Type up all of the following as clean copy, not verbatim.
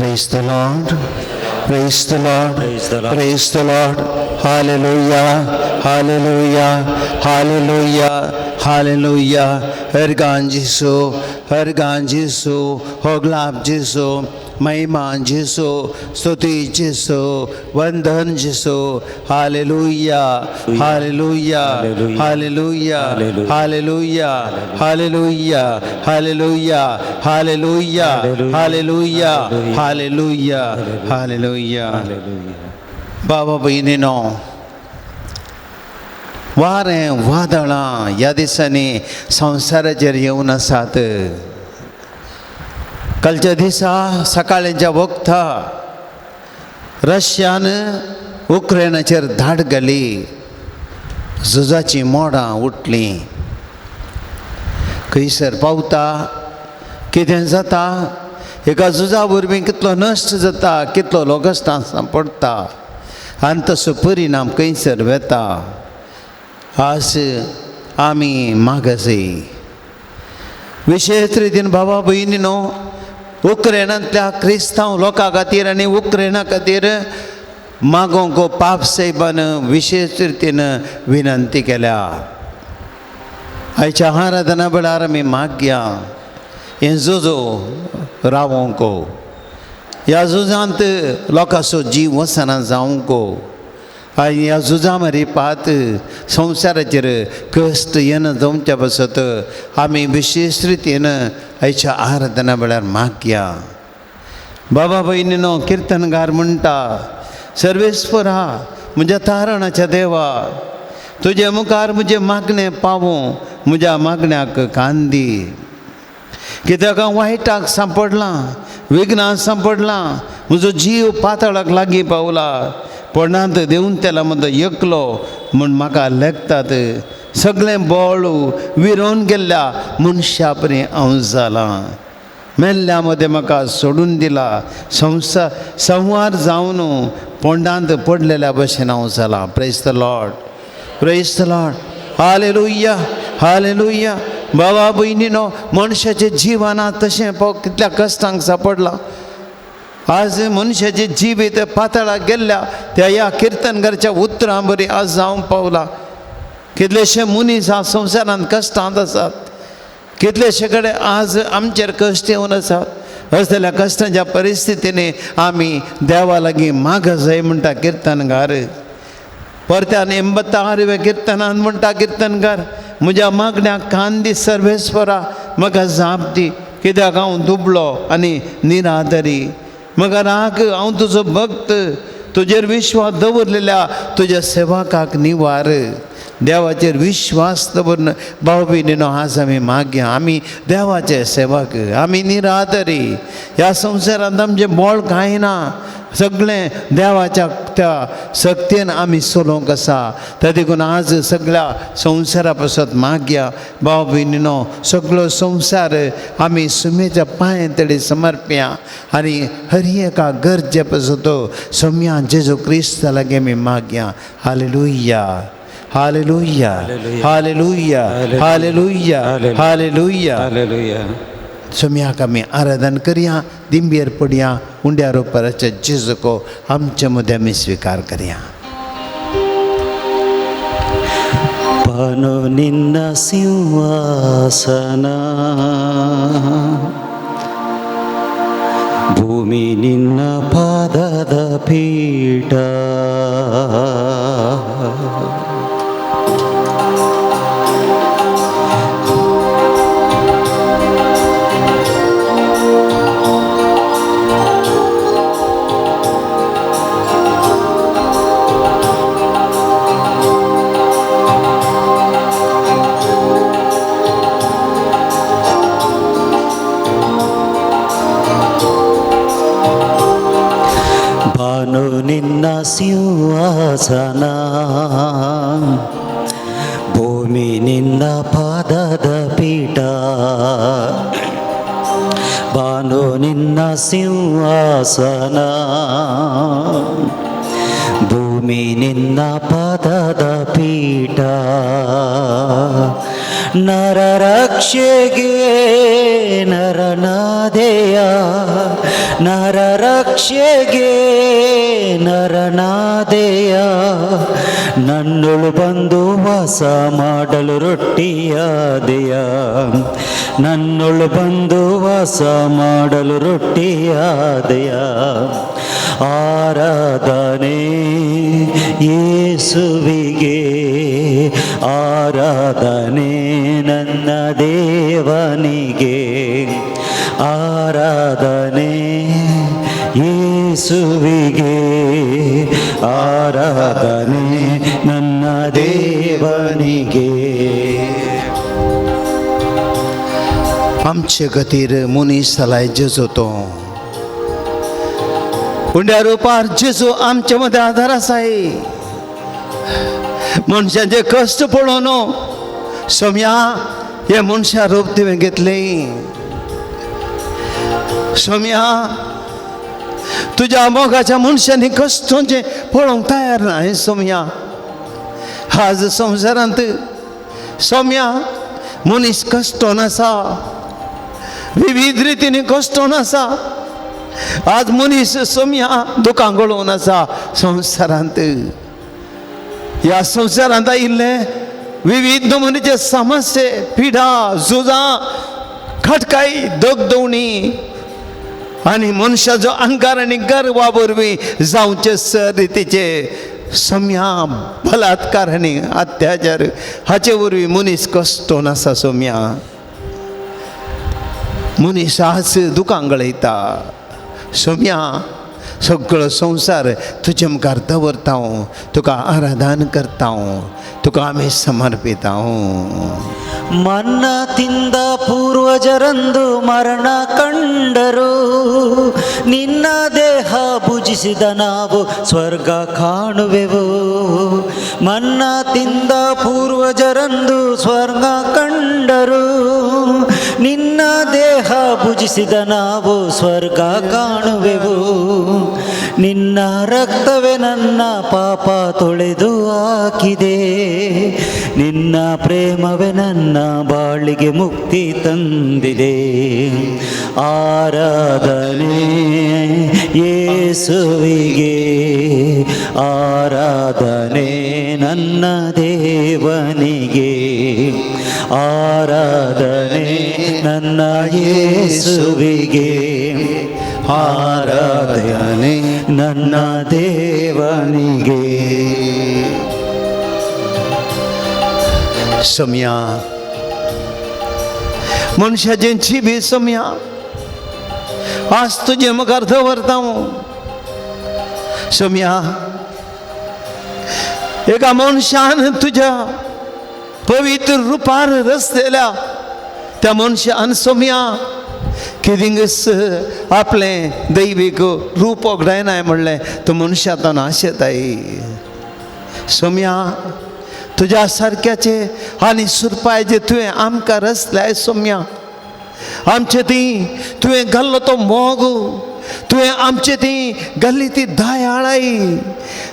Praise the Lord. Praise the Lord. Praise the Lord. Praise the Lord. Hallelujah. Hallelujah. Hallelujah. Hallelujah. हरगान जेसू, हरगान जेसू, होगलाप जेसू, महिमा जेसू, स्तुती जेसू, वंदन जेसू. Hallelujah. Hallelujah. Hallelujah. Hallelujah. Hallelujah. Hallelujah. Hallelujah. Hallelujah. Hallelujah. Hallelujah. Hallelujah. बाबा भयणीनो, वारें वादळां ह्या दिसांनी संवसाराचेर येवन आसात. कालच्या दिसा सकाळच्या वखता रशियान उक्रेनाचेर धाड घाली. झुजाचीं मोडां उठलीं. खंयसर पावता, कितें जाता, एका झुजा वरवीं कितलो नश्ट जाता, कितलो लोकस्तां सांपडटा आनी तसो परिणाम खंयसर वेता, आज आमी मागसय. विशेश रितीन बाबा भयणीनो, उक्रेनांतल्या क्रिस्तांव लोकां खातीर आनी उक्रेना खातीर मागोंक पाप साहेबान विशेश रितीन विनंती केल्या. आयच्या आराधना वेळार आमी मागया हें झुजो रावोंक, ह्या झुजांत लोकांचो जीव वचना जावंक आनी ह्या झुजा मरिपात संवसाराचेर कश्ट येना जावच्या पासत आमी विशेश रितीन आयच्या आराधना वेळार मागया. बाबा भयणीनो, किर्तनगार म्हणटा, सर्वेस्परा म्हज्या तारणाच्या देवा, तुजे मुखार म्हजें मागणें पावूं, म्हज्या मागण्याक कान दी. कित्याक हांव वायटाक सांपडलां, विघ्नाक सांपडलां, म्हजो जीव पातळाक लागीं पावला, पणांत देवन तेला म्हजो एकलो म्हूण म्हाका लेखतात. सगळें बळ विरोवन गेल्ल्या मनशा परी हांव जालां. मेल्ल्या मदें म्हाका सोडून दिला, संवसार संवार जावन पोंडांत पडलेल्या भशेन हांव जालां. Praise the Lord. Praise the Lord. Hallelujah. Hallelujah. बाबा भयणीनो, मनशाच्या जिवनांत तशें पळोव कितल्या कश्टांक सांपडलां. आज मनशाचें जिवीत पातळाक गेल्ल्या त्या ह्या किर्तनघरच्या उतरां बरी आज जावंक पावला. कितलेशे मनीस आज संवसारांत कश्टांत आसात, कितलेशे कडेन आज आमचेर कश्ट येवन आसात. असल्या कश्टांच्या परिस्थितीनी आमी देवा लागीं माग जाय म्हणटा किर्तनगार. परत्यान 86व्या किर्तनान म्हणटा किर्तनगार, म्हज्या मागण्याक कान दी सर्वेस्वरा, म्हाका जाप दी, कित्याक हांव दुबळो आनी निरादरी. म्हाका राख, हांव तुजो भक्त, तुजेर विश्वास दवरलेल्या तुज्या सेवकाक निवार. देवाचेर विश्वास दवरून भाव भयणीनो आज आमी मागया. आमी देवाचे सेवक, आमी निरादरी. ह्या संवसारांत आमचें बळ कांय ना, सगळें देवाच्या त्या शक्तीन आमी चलोवंक आसा. त्या देखून आज सगळ्या संवसारा पासत मागया. भाव भयणीनो, सगळो संवसार आमी सुमेच्या पांय तडी समर्पया आनी हर एका गरजे पासत सोम्या जेजू क्रिस्ता लागीं आमी मागया. Hallelujah. Hallelujah. Hallelujah. Hallelujah. Hallelujah. हालेलुया. सोम्याक आमी आराधन करया, दिंबेर पडया, उंड्या रोपराच्या जेजूको आमचे मदें आमी स्विकार करया. ಬಾನು ನಿನ್ನ ಸಿಂಹಾಸನ, ಭೂಮಿ ನಿನ್ನ ಪಾದದ ಪೀಠ. ಬಾನು ನಿನ್ನ ಸಿಂಹಾಸನ, ಭೂಮಿ ನಿನ್ನ ಪಾದದ ಪೀಠ. ಬಾನು ನಿನ್ನ ಸಿಂಹಾಸನ, ಭೂಮಿ ನಿನ್ನ ಪಾದದ ಪೀಠ. ನರರಕ್ಷೆಗೆ ನರನಾದೆಯ, ನರರಕ್ಷೆಗೆ ರಕ್ಷೆಗೆ ನರನಾದೆಯ, ನನ್ನೊಳು ಬಂದು ವಾಸ ಮಾಡಲು ರೊಟ್ಟಿಯಾದೆಯ, ನನ್ನೊಳು ಬಂದು ವಾಸ ಮಾಡಲು ರೊಟ್ಟಿಯಾದೆಯ. ಆರಾಧನೆ ಯೇಸುವಿಗೆ, ಆರಾಧನೆ ನನ್ನ ದೇವನಿಗೆ, ಆರಾಧನೆ ಯೇಸುವಿಗೆ, ಆರಾಧನೆ ನನ್ನ ದೇವನಿಗೆ. आमचे खातीर मनीस जालाय जेजू, तो उंड्या रुपार जेजू आमचे मदें आदार आसाय. मनशांचे कश्ट पळोवन सोम्या हे मनशा रूप तुवें घेतलें. सोम्या तुज्या मोगाच्या मनशांनी कश्टांचें पळोवंक तयार ना हें सोम्या. आज संवसारांत सोम्या मनीस कश्टोन आसा, विविध रितीन कश्टोन आसा. आज मनीस सोम्या दुकां गळोवन आसा संवसारांत. ह्या संवसारांत आयिल्ले विविध नमुनेचे समस्ये, पिडा, झुजां, खटकाई, दगदवणी आनी मनशाचो अहंकार आनी गर्वा वरवीं जावचे सर रितीचे सोम्या बलात्कार आनी अत्याचार हाचे वरवीं मनीस कश्टोन आसा. सोम्या मनीस आज दुकां गळयता. सोम्या सगळो संवसार तुजे मुखार दवरता हांव, तुका आराधन करता हांव, तुका आमी समर्पिता हांव. ಮನ್ನ ತಿಂದ ಪೂರ್ವಜರಂದು ಮರಣ ಕಂಡರು, ನಿನ್ನ ದೇಹ ಭುಜಿಸಿದ ನಾವು ಸ್ವರ್ಗ ಕಾಣುವೆವು. ಮನ್ನ ತಿಂದ ಪೂರ್ವಜರಂದು ಸ್ವರ್ಗ ಕಂಡರು, ನಿನ್ನ ದೇಹ ಭುಜಿಸಿದ ನಾವು ಸ್ವರ್ಗ ಕಾಣುವೆವು. ನಿನ್ನ ರಕ್ತವೇ ನನ್ನ ಪಾಪ ತೊಳೆದು ಹಾಕಿದೆ, ನಿನ್ನ ಪ್ರೇಮವೇ ನನ್ನ ಬಾಳಿಗೆ ಮುಕ್ತಿ ತಂದಿದೆ. ಆರಾಧನೆ ಯೇಸುವಿಗೆ, ಆರಾಧನೆ ನನ್ನ ದೇವನಿಗೆ, ಆರಾಧನೆ ನನ್ನ ಯೇಸುವಿಗೆ, ಆರಾಧನೆ ನನ್ನ ದೇವನಿಗೆ. सोम्या मनशाचें जिबी सोम्या आज तुजे मुखार दवरता हांव. सोम्या एका मनशान तुज्या पवित्र रुपार रचलेल्या त्या मनशान सोम्या कितेंच आपलें दैवीक रूप वगडायनाय म्हणलें तो मनशा तो नाशेताय. सोम्या तुज्या सारक्याचे आनी सुरपायचे तुवें आमकां रचल्याय. सोम्या आमचे ती तुवें घाल्लो तो मोग, तुवें आमचे ती घाल्ली ती दयाळाय,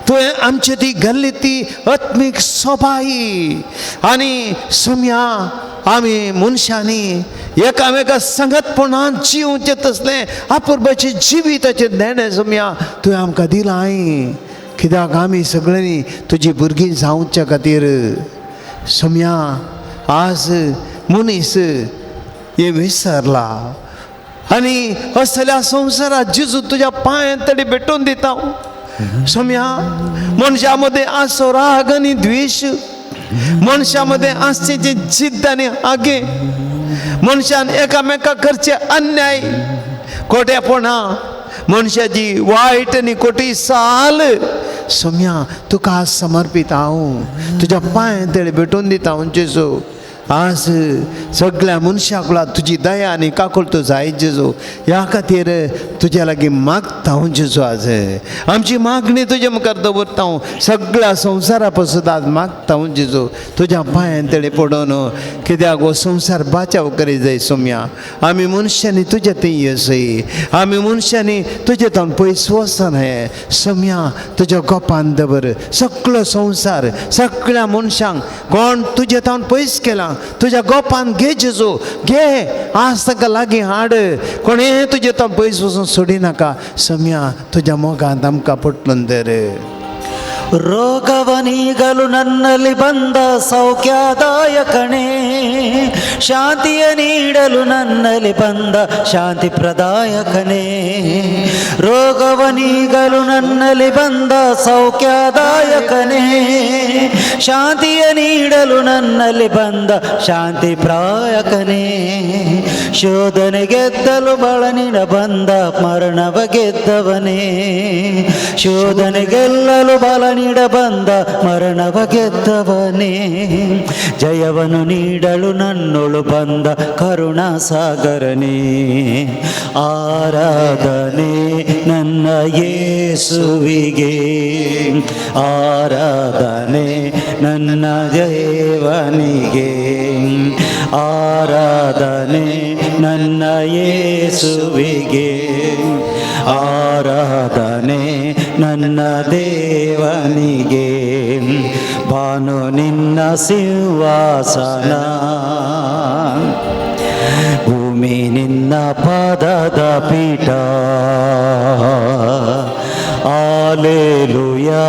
तुवें आमचे ती घाल्ली ती आत्मीक सोबाई. आनी सोम्या आमी मनशांनी एकामेका संगतपणान जिवचें तसलें अपुरबायचें जिविताचें देणें सोम्या तुवें आमकां दिलां. कित्याक आमी सगळ्यांनी तुजी भुरगीं जावच्या खातीर. सोम्या आज मनीस हें विसरला आनी असल्या संवसारात जेजू तुज्या पांयांत तडी भेटोवन दिता. सोम्या मनशा मदें आसचो राग आनी द्वेश, मनशा मदें आसचें जें जिद्द आनी आगे, मनशान एकामेका करचे अन्याय, खोटेपणां, मनशाची वायट आनी खोटी साल. सोम्या तुका आज समर्पित हांव, तुज्या पांयांत तडी भेटोवन दिता हांव जेजू. आज सगळ्या मनशाक तुजी दया आनी काकुळटो जाय जेजू. ह्या खातीर तुज्या लागीं मागता हांव जेजू. आज आमची मागणी तुज्या मुखार दवरता हांव, सगळ्या संवसारा पसून आज मागता हांव जेजू तुज्या पांयान तळे पडोवन. कित्याक हो संवसार बाचाव करी जाय सोम्या. आमी मनशांनी तुज्या थंय येसय, आमी मनशांनी तुजे थंय पयस वचना. सोम्या तुज्या गोपान दवर सगळो संवसार, सगळ्या मनशांक कोण तुजे थंय पयस केला तुज्या गोपान घे जेजू, घे आज ताका लागीं हाड, कोणें तुजें तो पयस वचून सोडी नाका। सम्या तुज्या मोगांत आमकां पटलून धर। ರೋಗವನೀಗಲು ನನ್ನಲ್ಲಿ ಬಂದ ಸೌಖ್ಯದಾಯಕನೇ, ಶಾಂತಿಯ ನೀಡಲು ನನ್ನಲ್ಲಿ ಬಂದ ಶಾಂತಿ ಪ್ರದಾಯಕನೇ. ರೋಗವನೀಗಲು ನನ್ನಲ್ಲಿ ಬಂದ ಸೌಖ್ಯದಾಯಕನೇ, ಶಾಂತಿಯ ನೀಡಲು ನನ್ನಲ್ಲಿ ಬಂದ ಶಾಂತಿ ಪ್ರಾಯಕನೇ. ಶೋಧನೆ ಗೆದ್ದಲು ಬಳನಿನ ಬಂದ ಮರಣವ ಗೆದ್ದವನೇ, ಶೋಧನೆ ಗೆಲ್ಲಲು ಬಲ ನೀಡ ಬಂದ ಮರಣವ ಗೆದ್ದವನೇ. ಜಯವನ್ನು ನೀಡಲು ನನ್ನೊಳು ಬಂದ ಕರುಣಾ ಸಾಗರನೇ, ಆರಾಧನೆ ನನ್ನ ಯೇಸುವಿಗೆ, ಆರಾಧನೆ ನನ್ನ ದೇವನಿಗೆ, ಆರಾಧನೆ ನನ್ನ ಯೇಸುವಿಗೆ, ಆರಾಧನೆ ನನ್ನ ದೇವನಿಗೆ. ಭಾನು ನಿನ್ನ ಸಿಂಹಾಸನ, ಭೂಮಿ ನಿನ್ನ ಪಾದದ ಪೀಠ. Alleluia,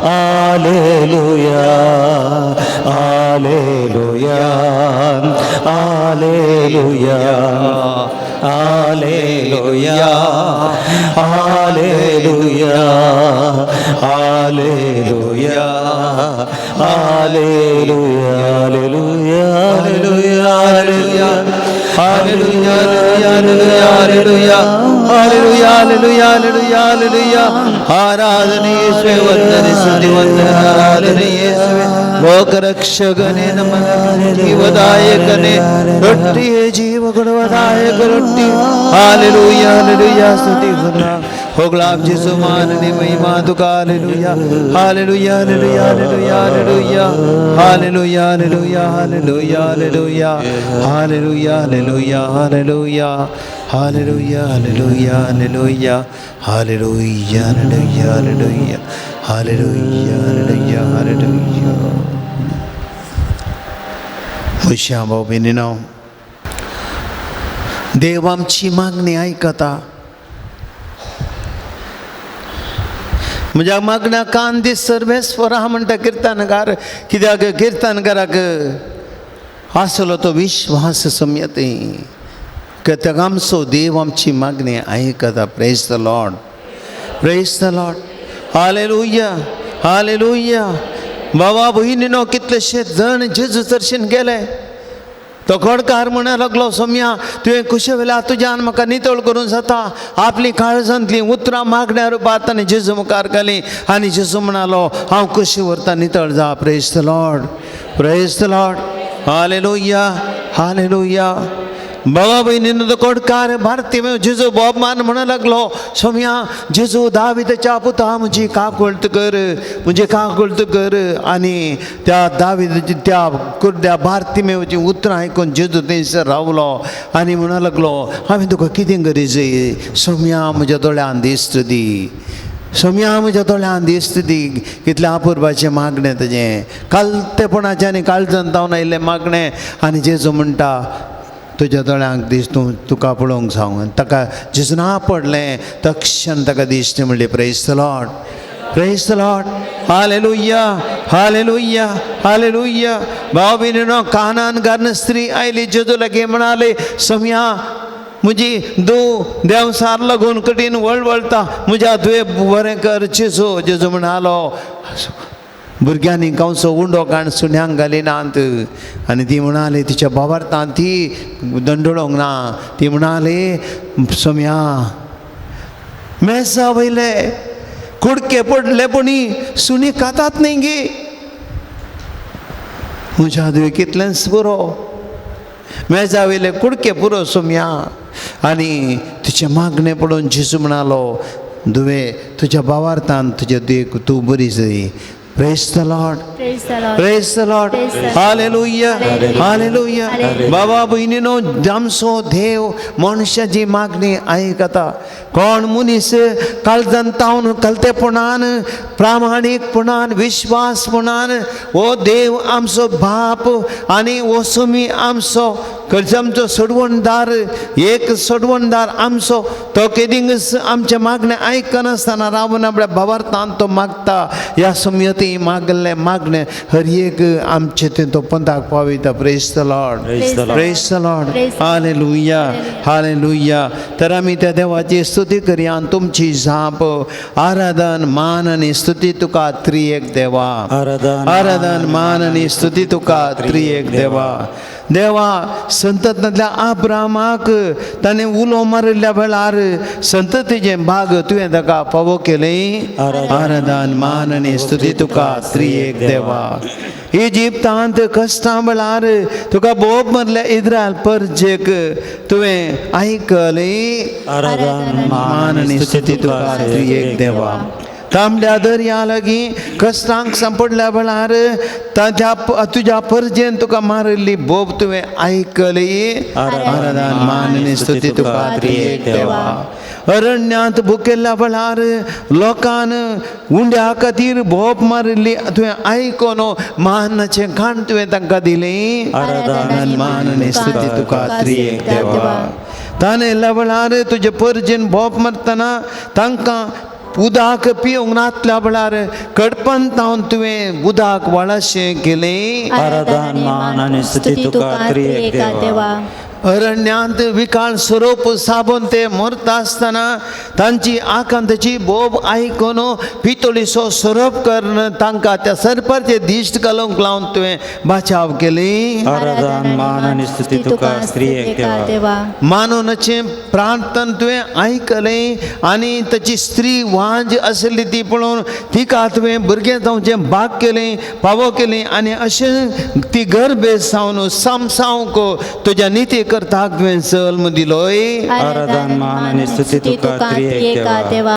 alleluia, alleluia, alleluia, alleluia, alleluia, alleluia, alleluia, alleluia, alleluia, hallelujah, hallelujah, hallelujah, hallelujah, hallelujah, hallelujah. ಆರಾಧನೆ ಯೇಸುವೆ, ವಂದನೆ, ಸ್ತುತಿ, ವಂದನೆ, ಆರಾಧನೆ ಯೇಸುವೆ. ಲೋಕರಕ್ಷಕನೇ, ನಮ್ಮ ಜೀವದಾಯಕನೇ, ರೊಟ್ಟಿಯೇ ಜೀವ ಕೊಡುವ ದಾಯಕ ರೊಟ್ಟಿ. ಹಾಲೆಲೂಯ, ಹಾಲೆಲೂಯ, ಸ್ತುತಿ ಹೊಗಳಾಪ್ ಜೇಸು, ಮಾನನೆ Mahima ತುಕಾ. Hallelujah, hallelujah, hallelujah, hallelujah, hallelujah, hallelujah, hallelujah, hallelujah, hallelujah, hallelujah, hallelujah, hallelujah, hallelujah, hallelujah, hallelujah, hallelujah, hallelujah, hallelujah, hallelujah, hallelujah. हुशां भाव भयणीनो, देव आमची मागणी आयकता. म्हज्या मागण्या कान दीस सर्वेस्वरा म्हणटा किर्तनकार. कित्याक किर्तनकाराक आसलो तो विश्वास सम्यते कित्याक आमचो देव आमची मागणी आयकता. Praise the Lord, praise the Lord, hallelujah, hallelujah. बाबा भयणीनो, कितलेशे जण जेजू चर्चीन गेले. तो घोडकार म्हणूंक लागलो, सोम्या तुवें कुशेवेल्या तुज्यान म्हाका नितळ करूंक जाता. आपली काळजांतलीं उतरां मागण्या रुपांत आनी जेजू मुखार घालीं आनी जेजू म्हणालो, हांव कुशी व्हरता, नितळ जा. Praise the Lord, praise the Lord, hallelujah, hallelujah. बाबा भयणीनो, तो कोडकार भारतीय जेजू बोब मान म्हणूंक लागलो, सोम्या जेजू दाविदाच्या पुता म्हजी काकुळट कर, म्हजी काकुळट कर. आनी त्या दाविदाची त्या कुर्द्या भारतीमेवची उतरां आयकून जेजू थंयसर रावलो आनी म्हणूंक लागलो, हांवें तुका कितें गरज? सोम्या म्हज्या दोळ्यान दिश्ट दी, सोम्या म्हज्या दोळ्यान दिश्ट दी. कितलें अपुरबाचें मागणें तेजें, कालतेपणाचें आनी काळजान जावन आयिल्लें मागणें. आनी जेजू म्हणटा, तुज्या दोळ्यांक दीस तूं तुका पळोवंक सांग. ताका जेजू ना पडलें तक्षण ताका दिश्ट म्हणली. Praise the Lord, praise the Lord, hallelujah, hallelujah, hallelujah. भाव भयणीनो, कानान घालून स्त्री आयली जेजू लागीं, म्हणाले, सोम्या म्हजी धूव देंवचार लागून कठीण वळवळटा, म्हज्या धुवे बरें कर जेजू. जेजू म्हणालो, भुरग्यांनी कंसो उंडो काण सुण्यांक घालिनात. आनी ती म्हणाली, तिच्या बाबार्थान ती दंडळोंक ना. ती म्हणाली, सोम्या मेसा वयले कुडके पडले पुणी सुणी खातात न्ही गे, म्हज्या धुवे कितलेंच पुरो, मेजा वयले कुडके पुरो सोम्या. आनी तिचें मागणें पळोवन जेजू म्हणालो, धुवे तुज्या बावार्थान तुज्या देख तूं बरी जाय. Praise the Lord. Praise the Lord. Praise the Lord. Praise the Lord. Hallelujah. Hallelujah. Hallelujah. बाबा भयणीनो, आमचो देव मनशाची मागणी आयकता. कोण मनीस काळजान तावन कलतेपणान, प्रामाणीकपणान, विश्वासपणान हो देव आमचो बाप आनी हो सुमी आमचो आमचो सोडवणदार, एक सोडवणदार आमचो, तो केदींच आमचे मागणें आयकनासतना रावन आपल्या भावार्थान तो मागता. ह्या सुमयती मागले मागणें हर एक आमचे तें तो पंथाक पावयता. Praise the Lord. Praise the Lord. Praise the Lord. Praise the Lord. Hallelujah. Hallelujah. तर आमी त्या देवाची स्तुती करया आनी तुमची जाप आराधन मान आनी स्तुती तुका त्रिएक देवा. आराधन, आराधन मान आनी स्तुती तुका त्रिएक देवा. देवा, संततांतल्या आब्रामाक ताणें उलो मारिल्ल्या वेळार संततीचें भाग तुवें ताका फावो केलें. आराधन मान आनी स्तुती तुका त्रिएक देवा. इजिप्तांत कश्टां वेळार तुका बोब मारल्या इस्रायल परजेक तुवें आयकलें. आराधन मान आनी स्तुती तुका त्रिएक देवा. तांबड्या दर्या लागीं कश्टांक सांपडल्या वेळार ताच्या तुज्या परजेन तुका मारिल्ली बोब तुवें आयकली. आराधन मान आनी स्तुती तुका त्रिएक देवा. अरण्यांत भुकेल्ल्या वेळार लोकान उंड्या खातीर बोब मारिल्ली तुवें आयकोन मानाचें खाण तुवें तांकां दिलें. आराधन मान आनी स्तुती तुका त्रिएक देवा. ताणें वेळार तुजे परजेन बोब मारतना तांकां उदक पिवंक नातल्या वेळार कडपन तावन तुवें उदक व्हाळाशें केलें. आराधन मान आनी स्तुती तुका त्रिएक देवा. अरण्यांत विकाळ स्वरूप साबून ते मरता आसतना तांची आकांताची बोब आयकून पितोळीचो सोरोप करून तांकां त्या सरपाचे दिश्ट घालूंक लावन तुवें बाचाव केली. आराधन मान आनी स्तुती तुका त्रिएक देवा. मानूनाचें प्रार्थन तुवें आयकलें आनी ताची स्त्री वांज आशिल्ली ती पळोवन तिका तुवें भुरगें जावचें भाग केलें, फावो केलें आनी अशें ती गर्भेस्त जावन सामसांवक तुज्या निती करताक तुवें जल्म दिलोय. आराधन मान आनी स्तुती तुका त्रिएक देवा.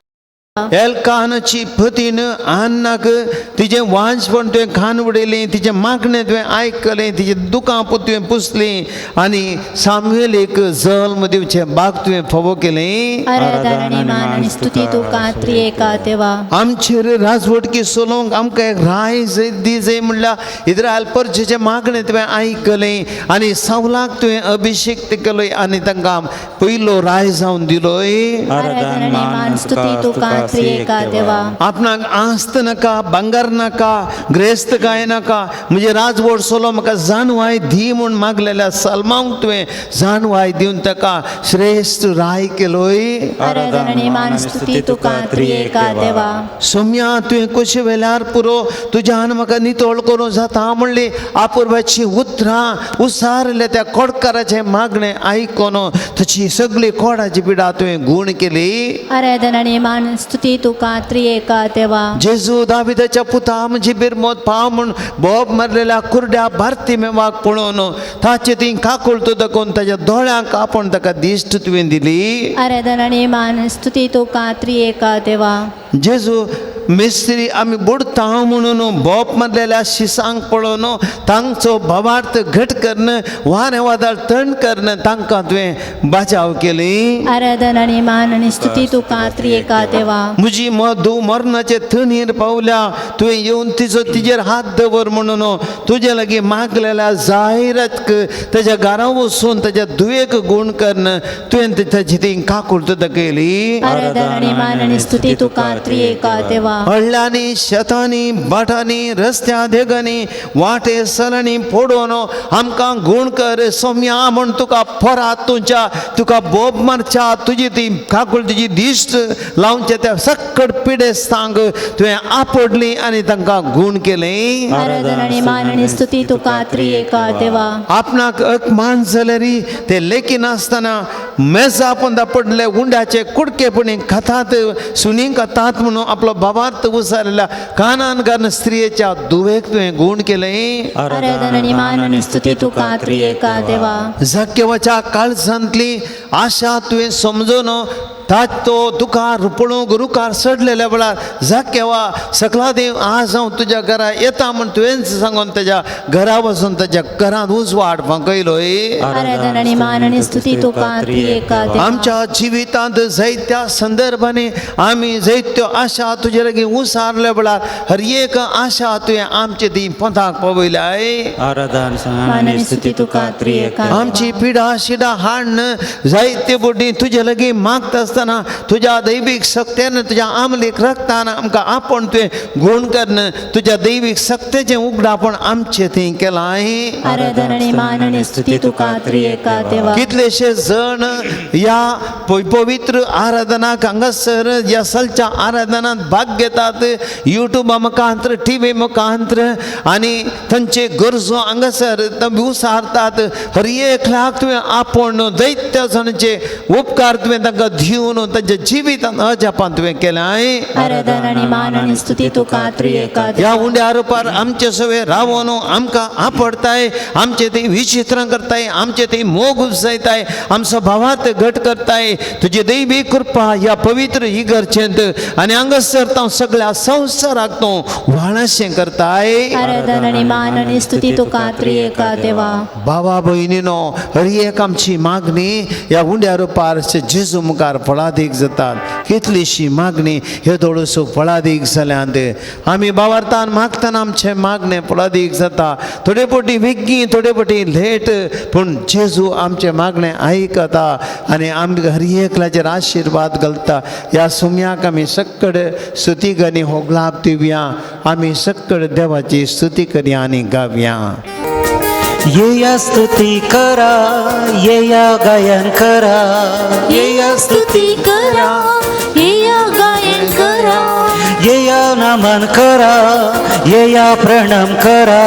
एलकानाची पतीन आन्नाक तिजें वांजपण तुवें खान उडयलें, तिजें मागणें तुवें आयकलें, तिजें दुकां तुवें पुसलीं आनी सामुएलेक जल्म दिवचें बाग तुवें फावो केलें. आराधन आनी मान आनी स्तुती तुका त्रिएक देवा. आमचेर राजवटकी चलोवंक आमकां एक राय दी जाय म्हणल्यार इस्रायल परजेचें मागणें तुवें आयकलें आनी सावलाक तुवें अभिषेक केलो आनी तांकां पयलो राय जावन दिलोय. आराधन आनी मान स्तुती तुका त्रिएक देवा. आपणाक आस्त नाका, भांगर नाका, ग्रेस्त काय नाका, म्हणजे राजवट सोलो म्हाका जाणवाय दी म्हूण मागलेल्या सलमांक तुवें जाणवाय दिवन ताका श्रेश्ठ राय केलोय. आराधन आनी मान स्तुती तुका त्रिएक देवा. सोम्या तुवें कशें वेल्यार पुरो तुज्यान म्हाका नितळ करूं जाता म्हणली आपुर्वाची उतरां उसारल्या त्या कोडकाराचें मागणें आयकोन ताची सगळी कोडाची पिडा तुवें गूण केली. आराधन आनी मान स्तुती तुका त्रिएक देवा. जेजू दाविदाच्या पुता म्हजी बिरमोत पाव म्हूण बोब मारलेल्या कुरड्या भारती मेवाक पळोवन ताचे ती काकुळतो दाखोवन ताच्या दोळ्यांक आपोवन ताका दिश्ट तुवें दिली. आराधन आनी मान स्तुती तुका त्रिएक देवा. जेजू मिस्त्री आमी बुडता म्हणून बोप मारलेल्या शिसांक पळोवन तांचो भावार्थ घट करून वारें वादळ तण करून तांकां तुवें बाचाव केली. आराधन आनी मान आनी स्तुती तुका त्रिएक देवा. म्हजी धूव मरणाचे थणीर पावल्या तुवें येवन तिचो तिजेर हात दवर म्हणून तुजे लागीं मागलेल्या जायरात ताच्या घरा वचून ताच्या धुवेक गूण करून तुवें ताची ती काकुळट दाखयली. आराधन आनी मान आनी स्तुती तुका त्रिएक देवा. हळ्ळ्यांनी, शेतांनी, भाटांनी, रस्त्या देगांनी, वाटे सलांनी पडोवन आमकां गूण कर सोम्या म्हूण तुका परात तुमच्या तुका बोब मारच्या तुजी ती काकुळ तुजी दिश्ट लावच्या त्या सक्कड पिडेस्तांक तुवें आपडली आनी तांकां गूण केलें. आराधन आनी मान आनी स्तुती तुका त्रिएक देवा. आपणाक अपमान जाल्यार ते लेखिनासतना मेजा पोंदा पडले उंड्याचे कुडकेपणी खातात सुनी खातात म्हणून आपलो भावार्थ उसारल्या कानान घालून स्त्रियेच्या धुवेक तुवें गूण केलें. आराधन आनी मान आनी स्तुती तुका त्रिएक देवा. जाक्यवाच्या काळजांतली आशा तुवें समजून तातो तुका पळोवंक रुखार चडलेल्या वेळार जाकेवा सकला देव आज हांव तुज्या घरा येता म्हण तुवेंच सांगून तेज्या घरा वचून तेज्या घरांत उजवाड फांकयलोय. आराधन आनी मान आनी स्तुती तुका त्रिएका देवा. आमच्या जिवितांत जायत्या संदर्भांनी आमी जायत्यो आशा तुजे लागीं उसारल्या वेळार हर एक आशा तुवें आमचे ती पंथाक पावयल्याय. आराधन मान आनी स्तुती तुका त्रिएका देवा. आमची पिडा शिडा हाडून जायते बोटी तुजे लागीं मागता आसतना तुज्या दैवीक शक्तेन तुज्या आमलीक रक्तान आमकां आपोवन तुवें गुण करून तुज्या दैवीक शक्तेचें उगडापण आमचें थंय केलां. आराधन आनी मान आनी स्तुती तुका त्रिएका देवा. कितलेशे जण ह्या पवित्र आराधनाक हांगासर ह्या सलच्या आराधनांत भाग घेतात, युट्यूबा मुखांत्र, टी व्ही मुखांत्र, आनी तांचे गरजो हांगासर उसारतात. हर एकल्याक तुवें आपोवन दैत्य जाणांचे उपकार तुवें तांकां दिवन तांच्या जिवितांत अजापान तुवें केलें. आराधन आनी मान आनी स्तुती तुका त्रिएका ह्या देवा. उंड्या रुपार आमचे सवे रावोन आमकां आपडताय, आमचे ते विचित्र करताय, आमचे ते मोग उपजायताय, आमचो भावात घट करताय. तुजी दैवी कृपा ह्या पवित्र इगर्जेंत आनी हांगासर तूं सगळ्या संवसाराक तूं व्हाळाशें करताय. आराधन आनी मान आनी स्तुती तुका त्रिएका देवा. बाबा भयणीनो, हर एक आमची मागणी ह्या उंड्या रुपार जेजू मुखार फळादीक जातात. कितलीशी मागणी हे थोडोसो फळादीक जाल्यात. आमी बावार्थान मागतना आमचें मागणें फळादीक जाता, थोडे पटी वेगीं, थोडे पटी लेट, पूण जेजू आमचें मागणें आयकता आनी आमकां हर एकल्याचेर आशिर्वाद घालता. ह्या सुम्याक आमी सक्कड स्तुती आनी होगलाप दिवया. आमी सक्कड देवाची स्तुती करया आनी गावया. येया स्तुती करा, येया गायन करा, येया स्तुती करा, येया गायन करा, येया नमन करा, येया प्रणाम करा,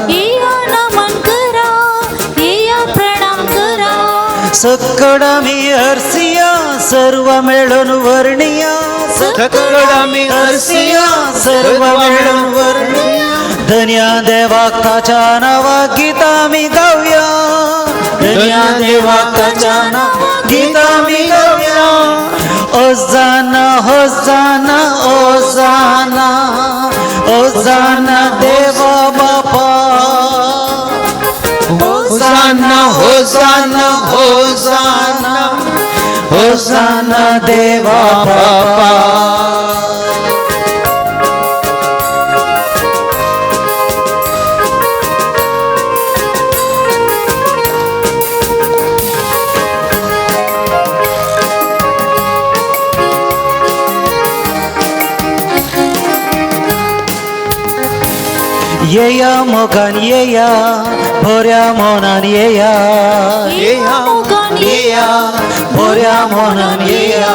येया नमन करा, येया प्रणाम करा. सक्कड आमी हरसिया, सर्व मेळून वर्णिया, सकळ आमी हरसिया, सर्व मेळून वर्णिया. धन्या देवाक ताच्या नांवाक गीतां आमी गावया, धन्या देवाक ताच्या नांवाक गीतां आमी गावया. होजाना होजाना होजाना होजाना देवा बापा, होजाना होजाना होजाना होजाना देवा बापा. येया मोगान येया, बऱ्या मनान येया, येया मोगान येया, बऱ्या मनान येया,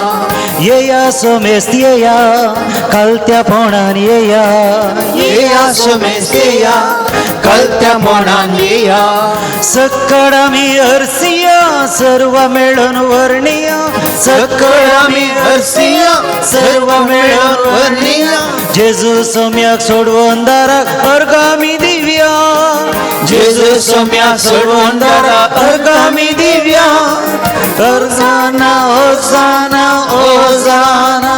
येया सोमेस्त येया, कलत्या पोणान येया, येया सोमेस्त येया, कलत्या पोणान येया. सक्कड आमी हरसिया, सर्व मेळून वर्णिया, सकळ आमी हरसिया, सर्व मेळून वर्णिया. जेजू सोम्याक सोडवून दाराक अर्घ आमी दिव्या, जेजू सोम्याक सोडवून दाराक अर्घ आमी दिव्या. होजाना होजाना होजाना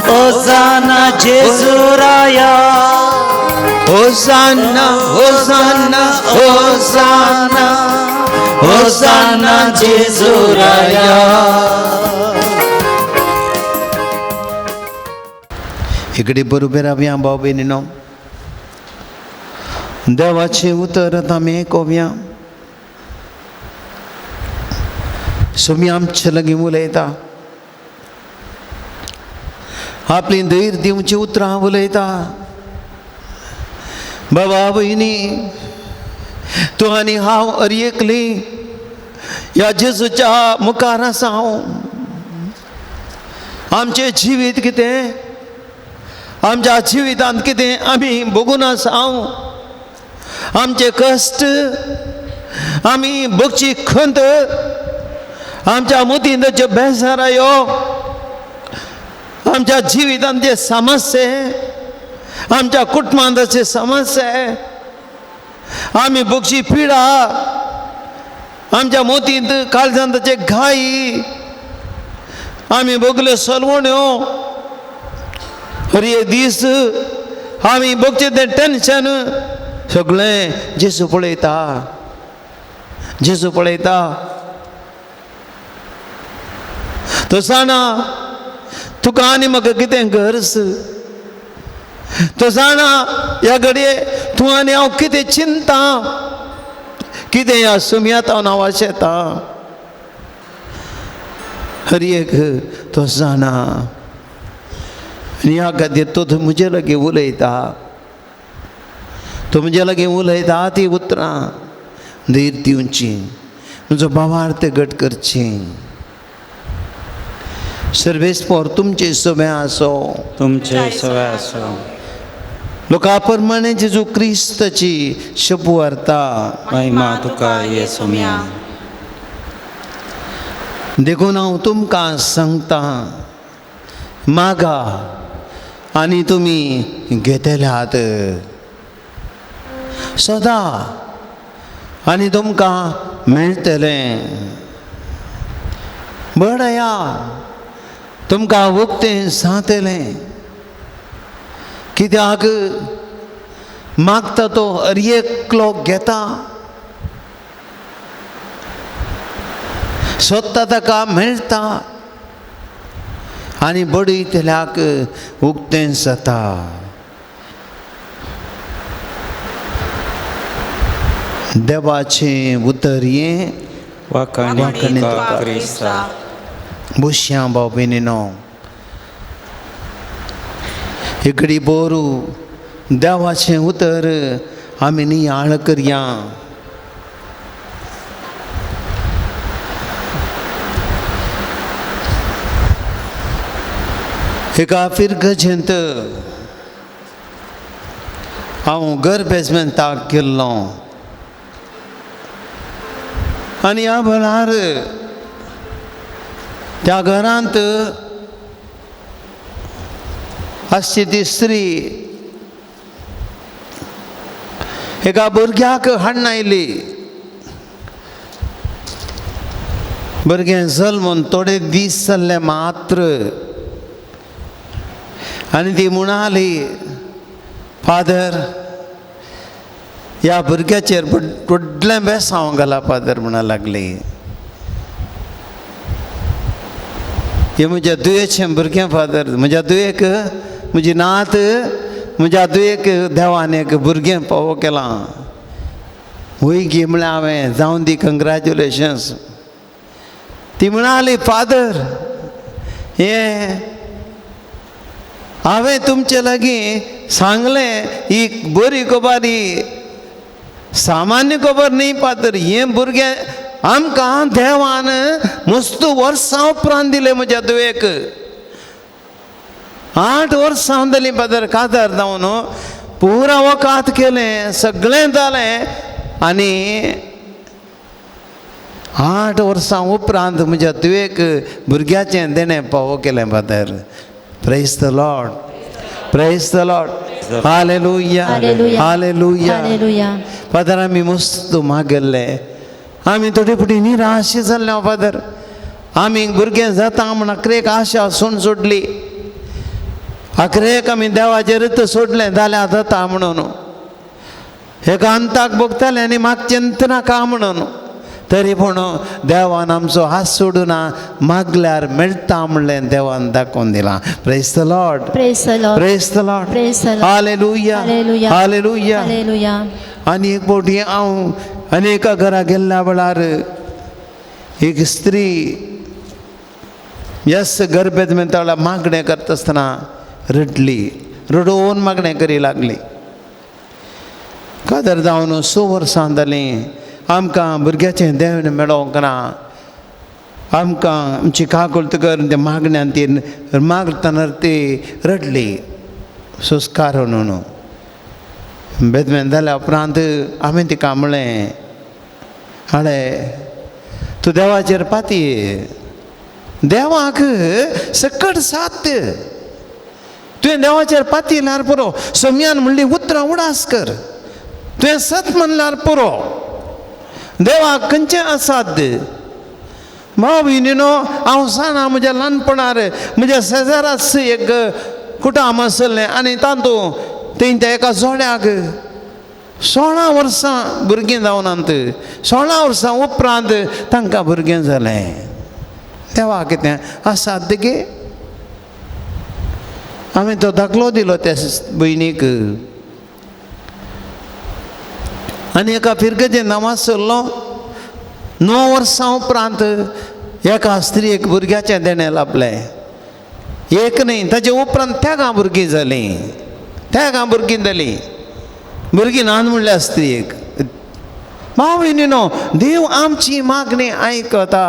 होजाना जेजू राया, होजाना होजाना होजाना होजाना जेजू राया. इकडे बरोबर रावया भाव भयणीनो, देवाचें उतर आतां आमी आयकोवया. सोमी आमचे लागीं उलयता, आपली धैर्य दिवची उतरां उलयता. बाबा भयणी, तूं आनी हांव हर एकली ह्या जेजूच्या मुखार आसा. हांव आमचें जिवीत कितें, आमच्या जिवितांत कितें आमी भोगून आसा. हांव आमचे कश्ट, आमी भोगची खंत, आमच्या मतींत ज्यो बेजारायो, आमच्या जिवितांत जे समस्ये, आमच्या कुटुंबांत जे समस्ये, आमी भोगची पिडा, आमच्या मोतींत काळजांत जे घाई, आमी भोगल्यो सलवण्यो, हर एक दीस आमी भोगचें तें टेन्शन सगळें जेजू पळयता, जेजू पळयता. तो जाणा तुका आनी म्हाका कितें गरज, तो जाणा ह्या घडये तूं आनी हांव कितें चिंता, कितें ह्या सुमयात हांव नांवाचें येता. हर एक तो जाणा आनी ह्या खातीर तो म्हजे लागीं उलयता, तो म्हजे लागीं उलयता ती उतरां धीर दिवची, म्हजो भावार्थ घट करची. सर्वेस्पोर तुमचे सगळें आसो, तुमचे सगळें आसो. लोका प्रमाणे जेजू क्रिस्ताची शुभवार्ता. महिमा तुका येसुम्या. देखून हांव तुमकां सांगता, मागा आनी तुमी घेतल्यात, सदा आनी तुमकां मेळटलें, बडया तुमकां उक्तें जातलें. कित्याक मागता तो हर एकलो घेता, सोदता ताका मेळटा आनी बडयतल्याक उक्तें जाता. देवाचें उतर हें वाखाणी तुका क्रिस्ता. बुश्यां भाव भयणीनो, इकडी बोरू देवाचें उतर आमी नियाळ करया. एका फिरगजेंत हांव घर बेजमेंताक गेल्लो आनी ह्या वेळार त्या घरांत आसची ती स्त्री एका भुरग्याक हाडून आयली. भुरगें जल्मून थोडे दीस जाल्ले मात्र आनी ती म्हणाली, फादर ह्या भुरग्याचेर व्हडलें बेसांव घाला फादर म्हणा लागली. हें म्हज्या दुयेचें भुरगें फादर, म्हज्या दुयेक म्हजी नात, म्हज्या दुयेक देवान एक भुरगें पावो केलां. वय गी म्हळ्यार हांवें, जावन दी कंग्रेच्युलेशन्स. ती म्हणाली, फादर हें हांवें तुमचे लागीं सांगलें, ही बरी खबर, ही सामान्य खबर न्ही फादर. हें भुरगें आमकां देवान मस्त वर्सां उपरांत दिलें म्हज्या धुवेक. 8 वर्सां जालीं फादर काजार जावन, पुरा वकात केलें, सगळें जालें आनी 8 वर्सां उपरांत म्हज्या धुवेक भुरग्याचें देणें पावो केलें father. Praise the Lord, praise the Lord. Hallelujah, hallelujah. Father आमी मस्त मागल्ले, आमी थोडे फावटी निराश जाल्ले फादर. आमी भुरगें जाता म्हूण अकरेक आशा सोड सोडली, अकरेक आमी देवाचेरच सोडलें जाल्यार जाता म्हणून. एका अंताक भोगतालें आनी म्हाका चिंतना का म्हणून. तरी पूण देवान आमचो हात सोडूना, मागल्यार मेळटा म्हणलें देवान दाखोवन दिलां. Praise the Lord, praise the Lord, praise the Lord. Praise the Lord. Hallelujah, hallelujah. Hallelujah. आनी एक फावटी हांव आनी एका घरा गेल्ल्या वेळार एक स्त्री यस गर्भेत मेळटा मागणें करता आसतना रडली, रडोवन मागणें करी लागली. कादर जावन 6 वर्सां जालीं आमकां भुरग्याचें देवण मेळोंक ना, आमकां आमची काकुळट कर त्या मागण्यान ती मागतना ती रडली संस्कार म्हणून. बेदमेन जाल्या उपरांत हांवें तिका म्हणलें, हाडे तूं देवाचेर पाती, देवाक सकट साथ, तुवें देवाचेर पातयल्यार पुरो, सोम्यान म्हणली उतरां उडास कर, तुवें सत म्हणल्यार पुरो, देवाक खंयचें असाध्य. भाव भयणीनो, हांव जाणा म्हज्या ल्हानपणार म्हज्या शेजाराच एक कुटाम आसलें आनी तातूंत थंय त्या एका जोड्याक 16 वर्सां भुरगीं जावनात. 16 वर्सां उपरांत तांकां भुरगें जालें. देवा कितें आसात गे. हांवें तो दाखलो दिलो त्या भयणीक. आनी एका फिरगजेन हांव आसलो 9 वर्सां उपरांत एका स्त्रियेक भुरग्याचें देणें लाबलें. एक न्हय, ताजे उपरांत तेगां भुरगीं जालीं, तेगां भुरगीं जालीं. भुरगीं ल्हान म्हणल्यार स्त्रियेक. भाव भयणीनो, देव आमची मागणी आयकता.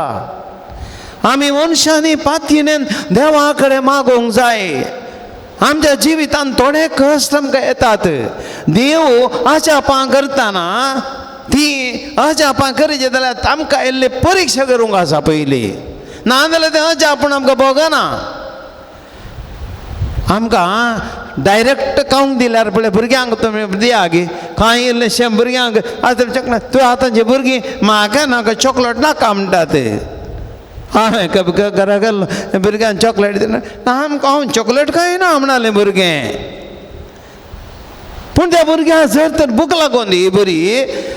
आमी मनशांनी पातयेन देवा कडेन मागूंक जाय. आमच्या जिवितांत थोडे कश्ट आमकां येतात. देव अजापां करतना ती अजापां करीत जाल्यार आमकां इल्ली परिक्षा करूंक आसा पयलीं, नाजाल्यार तें अजापण आमकां भोगना. आमकां डायरेक्ट खावंक दिल्यार पळय भुरग्यांक तुमी दिया गे कांय इल्लेशें भुरग्यांक आतां चॉकलेट, तूं आतांचे भुरगीं म्हाका नाका चॉकलेट नाका म्हणटात. हांवें घरा गेल्लो भुरग्यांक चॉकलेट दिना, आमकां हांव चॉकलेट खायना म्हणालें भुरगें. पूण त्या भुरग्यांक जर तर भूक लागून दी बरी